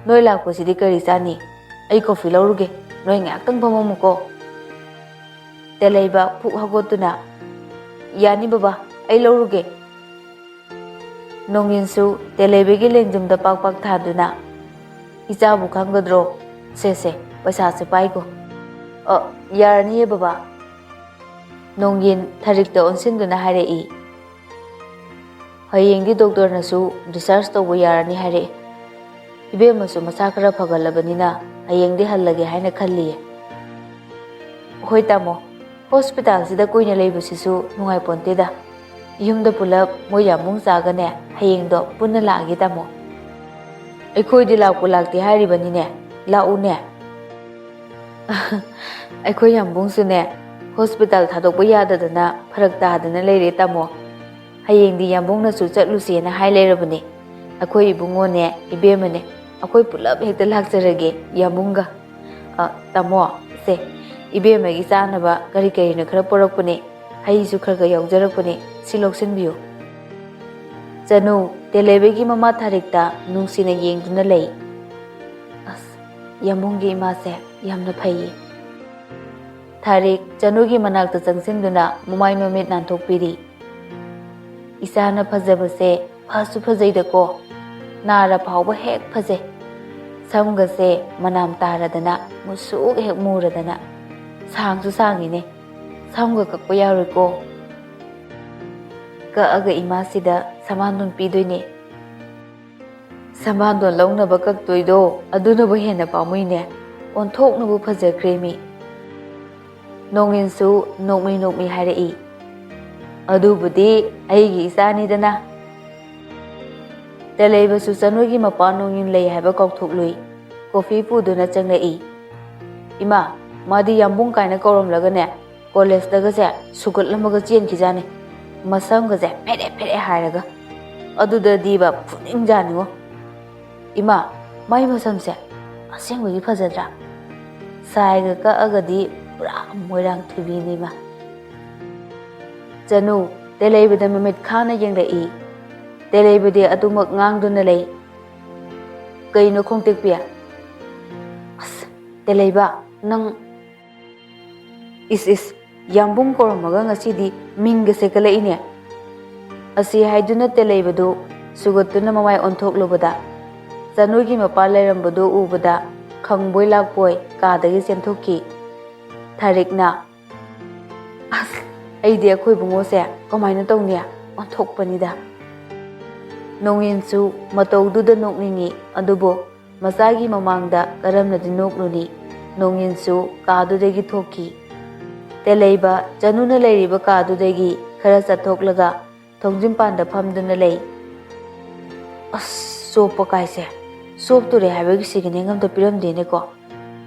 ꯅꯣꯏ ꯂꯥꯛꯄꯁꯤꯗꯤ ꯀꯔꯤ ꯆꯥꯅꯤ? ꯑꯩ ꯀꯣꯐꯤ ꯂꯧꯔꯨꯒꯦ, ꯅꯣꯏ ꯉꯥꯏꯍꯥꯛꯇꯪ ꯐꯝꯃꯝꯃꯨꯀꯣ꯫" ꯇꯦꯂꯩꯕ ꯐꯨꯛ ꯍꯧꯒꯠꯇꯨꯅ, "ꯌꯥꯅꯤ ꯕꯕꯥ, ꯑꯩ ꯂꯧꯔꯨꯒꯦ꯫" ꯅꯣꯡꯒꯤꯟꯁꯨ ꯇꯦꯂꯩꯕꯒꯤ ꯂꯦꯡꯖꯨꯝꯗ ꯄꯥꯛ ꯄꯥꯛ ꯊꯥꯗꯨꯅ, "ꯏꯆꯥꯕꯨ ꯈꯪꯒꯗ꯭ꯔꯣ? ꯁꯦ ꯁꯦ, ꯄꯩꯁꯥꯁꯦ ꯄꯥꯏꯒꯣ꯫" "ꯑ, ꯌꯥꯔꯅꯤꯌꯦ ꯕꯕꯥ꯫" ꯅꯣꯡꯒꯤꯟ ꯊꯔꯤꯛꯇ ꯑꯣꯟꯁꯤꯟꯗꯨꯅ ꯍꯥꯏꯔꯛꯏ꯫ "ꯍꯌꯦꯡꯗꯤ ꯗꯣꯛꯇꯔꯅꯁꯨ discharge ꯇꯧꯕ ꯌꯥꯔꯅꯤ ꯍꯥꯏꯔꯛꯏ꯫ ꯏꯕꯦꯝꯃꯁꯨ ꯃꯁꯥ ꯈꯔ ꯐꯒꯠꯂꯕꯅꯤꯅ ꯍꯌꯦꯡꯗꯤ ꯍꯜꯂꯒꯦ ꯍꯥꯏꯅ ꯈꯜꯂꯤꯌꯦ꯫" "ꯍꯣꯏ ꯇꯥꯃꯣ, ꯍꯣꯁꯄꯤꯇꯥꯜꯁꯤꯗ ꯀꯨꯏꯅ ꯂꯩꯕꯁꯤꯁꯨ ꯅꯨꯡꯉꯥꯏꯄꯣꯟꯇꯦꯗ꯫ ꯌꯨꯝꯗ ꯄꯨꯂꯞ ꯃꯣꯏ ꯌꯥꯝꯕꯨꯡ ꯆꯥꯒꯅꯦ ꯍꯌꯦꯡꯗꯣ ꯄꯨꯟꯅ ꯂꯥꯛꯑꯒꯦ ꯇꯥꯃꯣ꯫" "ꯑꯩꯈꯣꯏꯗꯤ ꯂꯥꯛꯄꯨ ꯂꯥꯛꯇꯦ ꯍꯥꯏꯔꯤꯕꯅꯤꯅꯦ, ꯂꯥꯛꯎꯅꯦ꯫" "ꯑꯩꯈꯣꯏ ꯌꯥꯝꯕꯨꯡꯁꯨꯅꯦ ꯍꯣꯁꯄꯤꯇꯥꯜ ꯊꯥꯗꯣꯛꯄ ꯌꯥꯗꯗꯅ ꯐꯔꯛ ꯇꯥꯗꯅ ꯂꯩꯔꯦ ꯇꯥꯃꯣ꯫ ꯍꯌꯦꯡꯗꯤ ꯌꯥꯝꯕꯨꯡꯅꯁꯨ ꯆꯠꯂꯨꯁꯦꯅ ꯍꯥꯏ ꯂꯩꯔꯕꯅꯦ꯫ ꯑꯩꯈꯣꯏ ꯏꯕꯨꯡꯉꯣꯅꯦ, ꯏꯕꯦꯝꯃꯅꯦ, ꯑꯩꯈꯣꯏ ꯄꯨꯂꯞ ꯍꯦꯛꯇ ꯂꯥꯛꯆꯔꯒꯦ ꯌꯥꯝꯕꯨꯡꯒ꯫" "ꯑ, ꯇꯥꯃꯣ, ꯁꯦ, ꯏꯕꯦꯝꯃꯒꯤ ꯆꯥꯅꯕ ꯀꯔꯤ ꯀꯔꯤꯅꯣ ꯈꯔ ꯄꯨꯔꯛꯄꯅꯦ, ꯍꯩꯁꯨ ꯈꯔ ꯈꯔ ꯌꯥꯎꯖꯔꯛꯄꯅꯦ, ꯁꯤ ꯂꯧꯁꯤꯟꯕꯤꯌꯨ꯫" ꯆꯅꯨ ꯇꯦꯂꯩꯕꯒꯤ ꯃꯃꯥ ꯊꯥꯔꯤꯛꯇ ꯅꯨꯡꯁꯤꯅ ꯌꯦꯡꯗꯨꯅ ꯂꯩ꯫ "ꯑꯁ, ꯌꯥꯝꯕꯨꯡꯒꯤ ꯏꯃꯥꯁꯦ ꯌꯥꯝꯅ ꯐꯩꯌꯦ꯫" ꯊꯥꯔꯤꯛ ꯆꯅꯨꯒꯤ ꯃꯅꯥꯛꯇ ꯆꯪꯁꯤꯟꯗꯨꯅ ꯃꯃꯥꯏ ꯃꯃꯤꯠ ꯅꯥꯟꯊꯣꯛꯄꯤꯔꯤ꯫ "ꯏꯆꯥꯅ ꯐꯖꯕꯁꯦ ꯐꯁꯨ ꯐꯖꯩꯗꯀꯣ, ꯅꯥꯔ ꯐꯥꯎꯕ ꯍꯦꯛ ꯐꯖꯩ꯫ ꯁꯝꯒꯁꯦ ꯃꯅꯥꯝ ꯇꯥꯔꯗꯅ ꯃꯨꯁꯨꯛ ꯍꯦꯛ ꯃꯨꯔꯗꯅ꯫ ꯁꯥꯡꯁꯨ ꯁꯥꯡꯉꯤꯅꯦ, ꯁꯝꯒ ꯀꯛꯄ ꯌꯥꯔꯣꯏꯀꯣ꯫ ꯀꯛꯑꯒ ꯏꯃꯥꯁꯤꯗ ꯁꯃꯥꯟꯗꯣꯟ ꯄꯤꯗꯣꯏꯅꯦ꯫" "ꯁꯃꯥꯟꯗꯣꯟ ꯂꯧꯅꯕ ꯀꯛꯇꯣꯏꯗꯣ ꯑꯗꯨꯅꯕꯨ ꯍꯦꯟꯅ ꯄꯥꯝꯃꯨꯏꯅꯦ, ꯑꯣꯟꯊꯣꯛꯅꯕꯨ ꯐꯖꯈ꯭ꯔꯦ ꯃꯤ꯫" ꯅꯣꯡꯉꯤꯟꯁꯨ ꯅꯣꯛꯃꯤ ꯅꯣꯛꯃꯤ ꯍꯥꯏꯔꯛꯏ, "ꯑꯗꯨꯕꯨꯗꯤ ꯑꯩꯒꯤ ꯏꯆꯥꯅꯤꯗꯅ꯫" ꯇꯦꯂꯩꯕꯁꯨ ꯆꯅꯨꯒꯤ ꯃꯄꯥ ꯅꯣꯡꯉꯤꯟ ꯂꯩ ꯍꯥꯏꯕ ꯀꯥꯎꯊꯣꯛꯂꯨꯏ꯫ ꯀꯣꯐꯤ ꯄꯨꯗꯨꯅ ꯆꯪꯂꯛꯏ꯫ "ꯏꯃꯥ, ꯃꯥꯗꯤ ꯌꯥꯝꯕꯨꯡ ꯀꯥꯏꯅ ꯀꯧꯔꯝꯂꯒꯅꯦ, ꯀꯣꯂꯦꯖꯇꯒꯁꯦ ꯁꯨꯒꯠꯂꯝꯃꯒ ꯆꯦꯟꯈꯤꯖꯥꯠꯅꯤ, ꯃꯁꯝꯒꯁꯦ ꯐꯦꯔꯦ ꯐꯦꯔꯦ ꯍꯥꯏꯔꯒ꯫" ꯑꯗꯨꯗꯗꯤꯕ ꯐꯨꯅꯤꯡꯖꯥꯅꯤꯉꯣ꯫ ꯏꯃꯥ, ꯃꯥꯏ ꯃꯁꯝꯁꯦ ꯑꯁꯦꯡꯕꯒꯤ ꯐꯖꯗ꯭ꯔꯥ? ꯁꯥꯏꯒ ꯀꯛꯑꯒꯗꯤ ꯄꯨꯔꯥ ꯃꯣꯏꯔꯥꯡ ꯊꯣꯏꯕꯤꯅꯤ ꯏꯃꯥ꯫ ꯆꯅꯨ ꯇꯦꯂꯩꯕꯗ ꯃꯃꯤꯠ ꯈꯥꯅ ꯌꯦꯡꯂꯛꯏ꯫ ꯇꯦꯂꯩꯕꯗꯤ ꯑꯗꯨꯃꯛ ꯉꯥꯡꯗꯨꯅ ꯂꯩ꯫ "ꯀꯩꯅꯣ ꯈꯣꯡꯇꯦꯛꯄꯤ?" "ꯑꯁ, ꯇꯦꯂꯩꯕ, ꯅꯪ"꯫ "ꯏꯁ ꯏꯁ, ꯌꯥꯝꯕꯨꯡ ꯀꯧꯔꯝꯃꯒ ꯉꯁꯤꯗꯤ ꯃꯤꯡꯒ ꯁꯦꯀꯠꯂꯛꯏꯅꯦ"꯫ ꯑꯁꯤ ꯍꯥꯏꯗꯨꯅ ꯇꯦꯂꯩꯕꯗꯨ ꯁꯨꯒꯠꯇꯨꯅ ꯃꯃꯥꯏ ꯑꯣꯟꯊꯣꯛꯂꯨꯕꯗ, ꯆꯅꯨꯒꯤ ꯃꯄꯥ ꯂꯩꯔꯝꯕꯗꯨ ꯎꯕꯗ ꯈꯪꯕꯣꯏ ꯂꯥꯛꯄꯣꯏ ꯀꯥꯗꯒꯤ ꯆꯦꯟꯊꯣꯛꯈꯤ꯫ ꯊꯥꯔꯤꯛꯅ, "ꯑꯁ, ꯑꯩꯗꯤ ꯑꯩꯈꯣꯏ ꯏꯕꯨꯡꯉꯣꯁꯦ ꯀꯃꯥꯏꯅ ꯇꯧꯅꯤ? ꯑꯣꯟꯊꯣꯛꯄꯅꯤꯗ"꯫ ꯅꯣꯡꯏꯟꯁꯨ ꯃꯇꯧꯗꯨꯗ ꯅꯣꯛꯅꯤꯡꯉꯤ, ꯑꯗꯨꯕꯨ ꯃꯆꯥꯒꯤ ꯃꯃꯥꯡꯗ ꯀꯔꯝꯅꯗꯤ ꯅꯣꯛꯂꯨꯅꯤ? ꯅꯣꯡꯏꯟꯁꯨ ꯀꯥꯗꯨꯗꯒꯤ ꯊꯣꯛꯈꯤ꯫ ꯇꯦꯂꯩꯕ ꯆꯅꯨꯅ ꯂꯩꯔꯤꯕ ꯀꯥꯗꯨꯗꯒꯤ ꯈꯔ ꯆꯠꯊꯣꯛꯂꯒ ꯊꯣꯡꯖꯤꯟꯄꯥꯟꯗ ꯐꯝꯗꯨꯅ ꯂꯩ꯫ "ꯑꯁ, ꯆꯣꯞꯄ ꯀꯥꯏꯁꯦ, ꯆꯣꯞꯇꯣꯔꯦ ꯍꯥꯏꯕꯒꯤ ꯁꯤꯒꯅꯦꯜ ꯑꯝꯇ ꯄꯤꯔꯝꯗꯦꯅꯦꯀꯣ꯫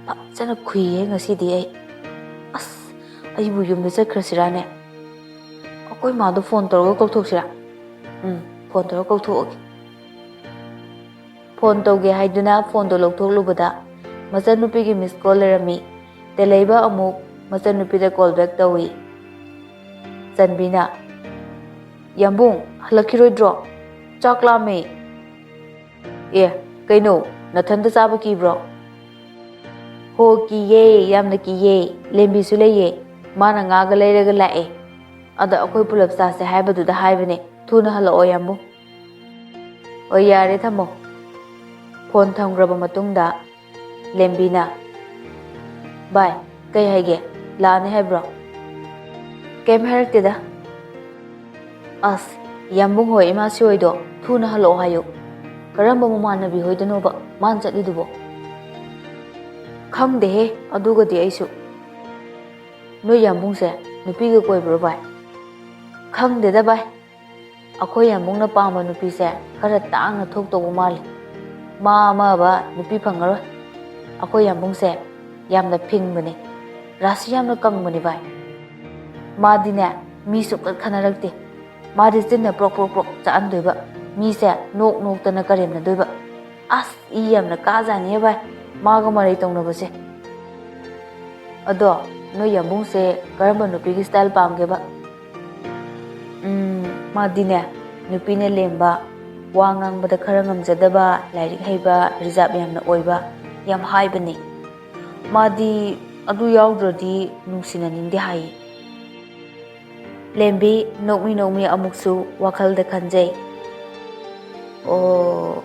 ꯐꯖꯅ ꯈꯨꯏꯌꯦ ꯉꯁꯤꯗꯤ ꯑꯩ꯫ ꯑꯁ, ꯑꯩꯕꯨ ꯌꯨꯝꯗ ꯆꯠꯈ꯭ꯔꯁꯤꯔꯥꯅꯦ? ꯑꯩꯈꯣꯏ ꯃꯥꯗꯣ ꯐꯣꯟ ꯇꯧꯔꯒ ꯀꯧꯊꯣꯛꯁꯤꯔꯥ? ꯎꯝ, ꯐꯣꯟ ꯇꯧꯔꯒ ꯀꯧꯊꯣꯛꯑꯒꯦ"꯫ ꯐꯣꯟ ꯇꯧꯒꯦ ꯍꯥꯏꯗꯨꯅ ꯐꯣꯟꯗꯣ ꯂꯧꯊꯣꯛꯂꯨꯕꯗ ꯃꯆꯟꯅꯨꯄꯤꯒꯤ ꯃꯤꯁ ꯀꯣꯜ ꯂꯩꯔꯝꯃꯤ꯫ ꯇꯦꯂꯩꯕ ꯑꯃꯨꯛ ꯃꯆꯟꯅꯨꯄꯤꯗ ꯀꯣꯜ ꯕꯦꯛ ꯇꯧꯏ꯫ ꯆꯟꯕꯤꯅ, "ꯌꯥꯝꯕꯨꯡ, ꯍꯜꯂꯛꯈꯤꯔꯣꯏꯗ꯭ꯔꯣ? ꯆꯥꯛ ꯂꯥꯝꯃꯦ"꯫ "ꯑꯦ, ꯀꯩꯅꯣ, ꯅꯊꯟꯇ ꯆꯥꯕ ꯀꯤꯕ꯭ꯔꯣ?" "ꯍꯣ, ꯀꯤꯌꯦ, ꯌꯥꯝꯅ ꯀꯤꯌꯦ꯫ ꯂꯦꯝꯕꯤꯁꯨ ꯂꯩꯌꯦ꯫ ꯃꯥꯅ ꯉꯥꯒ ꯂꯩꯔꯒ ꯂꯥꯛꯑꯦ꯫ ꯑꯗ ꯑꯩꯈꯣꯏ ꯄꯨꯂꯞ ꯆꯥꯁꯦ ꯍꯥꯏꯕꯗꯨꯗ ꯍꯥꯏꯕꯅꯦ꯫ ꯊꯨꯅ ꯍꯜꯂꯛꯑꯣ, ꯌꯥꯝꯕꯨꯡ"꯫ "ꯑꯣ, ꯌꯥꯔꯦ, ꯊꯝꯃꯣ"꯫ ꯐꯣꯟ ꯊꯝꯈ꯭ꯔꯕ ꯃꯇꯨꯡꯗ ꯂꯦꯝꯕꯤꯅ, "ꯚꯥꯏ, ꯀꯩ ꯍꯥꯏꯒꯦ? ꯂꯥꯛꯑꯅꯤ ꯍꯥꯏꯕ꯭ꯔꯣ?" "ꯀꯩꯝ ꯍꯥꯏꯔꯛꯇꯦꯗ"꯫ "ꯑꯁ, ꯌꯥꯝꯕꯨꯡ ꯍꯣꯏ ꯏꯃꯥꯁꯤ ꯍꯣꯏꯗꯣ ꯊꯨꯅ ꯍꯜꯂꯛꯑꯣ ꯍꯥꯏꯌꯨ꯫ ꯀꯔꯝꯕ ꯃꯃꯥꯟꯅꯕꯤ ꯍꯣꯏꯗꯅꯣꯕ ꯃꯥꯅ ꯆꯠꯂꯤꯗꯨꯕꯣ?" "ꯈꯪꯗꯦꯍꯦ, ꯑꯗꯨꯒꯗꯤ ꯑꯩꯁꯨ"꯫ "ꯅꯣꯏ ꯌꯥꯝꯕꯨꯡꯁꯦ ꯅꯨꯄꯤꯒ ꯀꯣꯏꯕ꯭ꯔꯣ ꯚꯥꯏ?" "ꯈꯪꯗꯦꯗ ꯚꯥꯏ, ꯑꯩꯈꯣꯏ ꯌꯥꯝꯕꯨꯡꯅ ꯄꯥꯝꯕ ꯅꯨꯄꯤꯁꯦ ꯈꯔ ꯇꯥꯡꯅ ꯊꯣꯛꯇꯧꯕ ꯃꯥꯜꯂꯤ꯫ ꯃꯥ ꯑꯃꯕ ꯅꯨꯄꯤ ꯐꯪꯉꯔꯣꯏ꯫ ꯑꯩꯈꯣꯏ ꯌꯥꯝꯕꯨꯡꯁꯦ ꯌꯥꯝꯅ ꯐꯤꯡꯕꯅꯦ, ꯔꯥꯁꯤ ꯌꯥꯝꯅ ꯀꯪꯕꯅꯦ ꯚꯥꯏ꯫ ꯃꯥꯗꯤꯅꯦ, ꯃꯤ ꯁꯨꯡꯈꯠ ꯈꯠꯅꯔꯛꯇꯦ꯫ ꯃꯥꯗꯤ ꯆꯤꯟꯅ ꯄ꯭ꯔꯣꯛ ꯄ꯭ꯔꯣꯛ ꯄ꯭ꯔꯣꯛ ꯆꯥꯛꯍꯟꯗꯣꯏꯕ"꯫ ꯃꯤꯁꯦ ꯅꯣꯛ ꯅꯣꯛꯇꯅ ꯀꯔꯦꯝꯅꯗꯣꯏꯕ꯫ ꯑꯁ, ꯏ ꯌꯥꯝꯅ ꯀꯥꯖꯥꯅꯤꯍꯦ ꯚꯥꯏ, ꯃꯥꯒ ꯃꯔꯩ ꯇꯧꯅꯕꯁꯦ꯫ ꯑꯗꯣ ꯅꯣꯏ ꯌꯥꯝꯕꯨꯡꯁꯦ ꯀꯔꯝꯕ ꯅꯨꯄꯤꯒꯤ style ꯄꯥꯝꯒꯦꯕ? ꯎꯝ, ꯃꯥꯗꯤꯅꯦ, ꯅꯨꯄꯤꯅ ꯂꯦꯝꯕ, ꯋꯥ ꯉꯥꯡꯕꯗ ꯈꯔ ꯉꯝꯖꯗꯕ, ꯂꯥꯏꯔꯤꯛ ꯍꯩꯕ, reserve ꯌꯥꯝꯅ ꯑꯣꯏꯕ, ꯌꯥꯝ ꯍꯥꯏꯕꯅꯤ꯫ ꯃꯥꯗꯤ ꯑꯗꯨ ꯌꯥꯎꯗ꯭ꯔꯗꯤ ꯅꯨꯡꯁꯤꯅꯅꯤꯡꯗꯦ ꯍꯥꯏꯌꯦ꯫ ꯂꯦꯝꯕꯤ, ꯅꯣꯛꯃꯤ ꯅꯣꯛꯃꯤ ꯑꯃꯨꯛꯁꯨ ꯋꯥꯈꯜꯗ ꯈꯟꯖꯩ꯫ ꯑꯣ,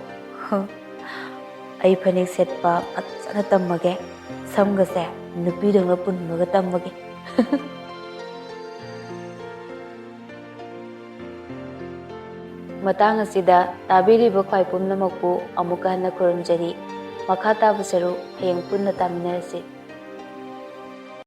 ꯑꯩ ꯐꯅꯦꯛ ꯁꯦꯠꯄ ꯐꯖꯅ ꯇꯝꯃꯒꯦ꯫ ꯁꯝꯒꯁꯦ ꯅꯨꯄꯤꯗꯧꯅ ꯄꯨꯟꯕꯒ ꯇꯝꯃꯒꯦ꯫ ꯃꯇꯥꯡ ꯑꯁꯤꯗ ꯇꯥꯕꯤꯔꯤꯕ ꯈ꯭ꯋꯥꯏ ꯄꯨꯝꯅꯃꯛꯄꯨ ꯑꯃꯨꯛꯀ ꯍꯟꯅ ꯈꯨꯔꯨꯝꯖꯔꯤ꯫ ꯃꯈꯥ ꯇꯥꯕ ꯁꯔꯨꯛ ꯍꯌꯦꯡ ꯄꯨꯟꯅ ꯇꯥꯃꯤꯟꯅꯔꯁꯤ꯫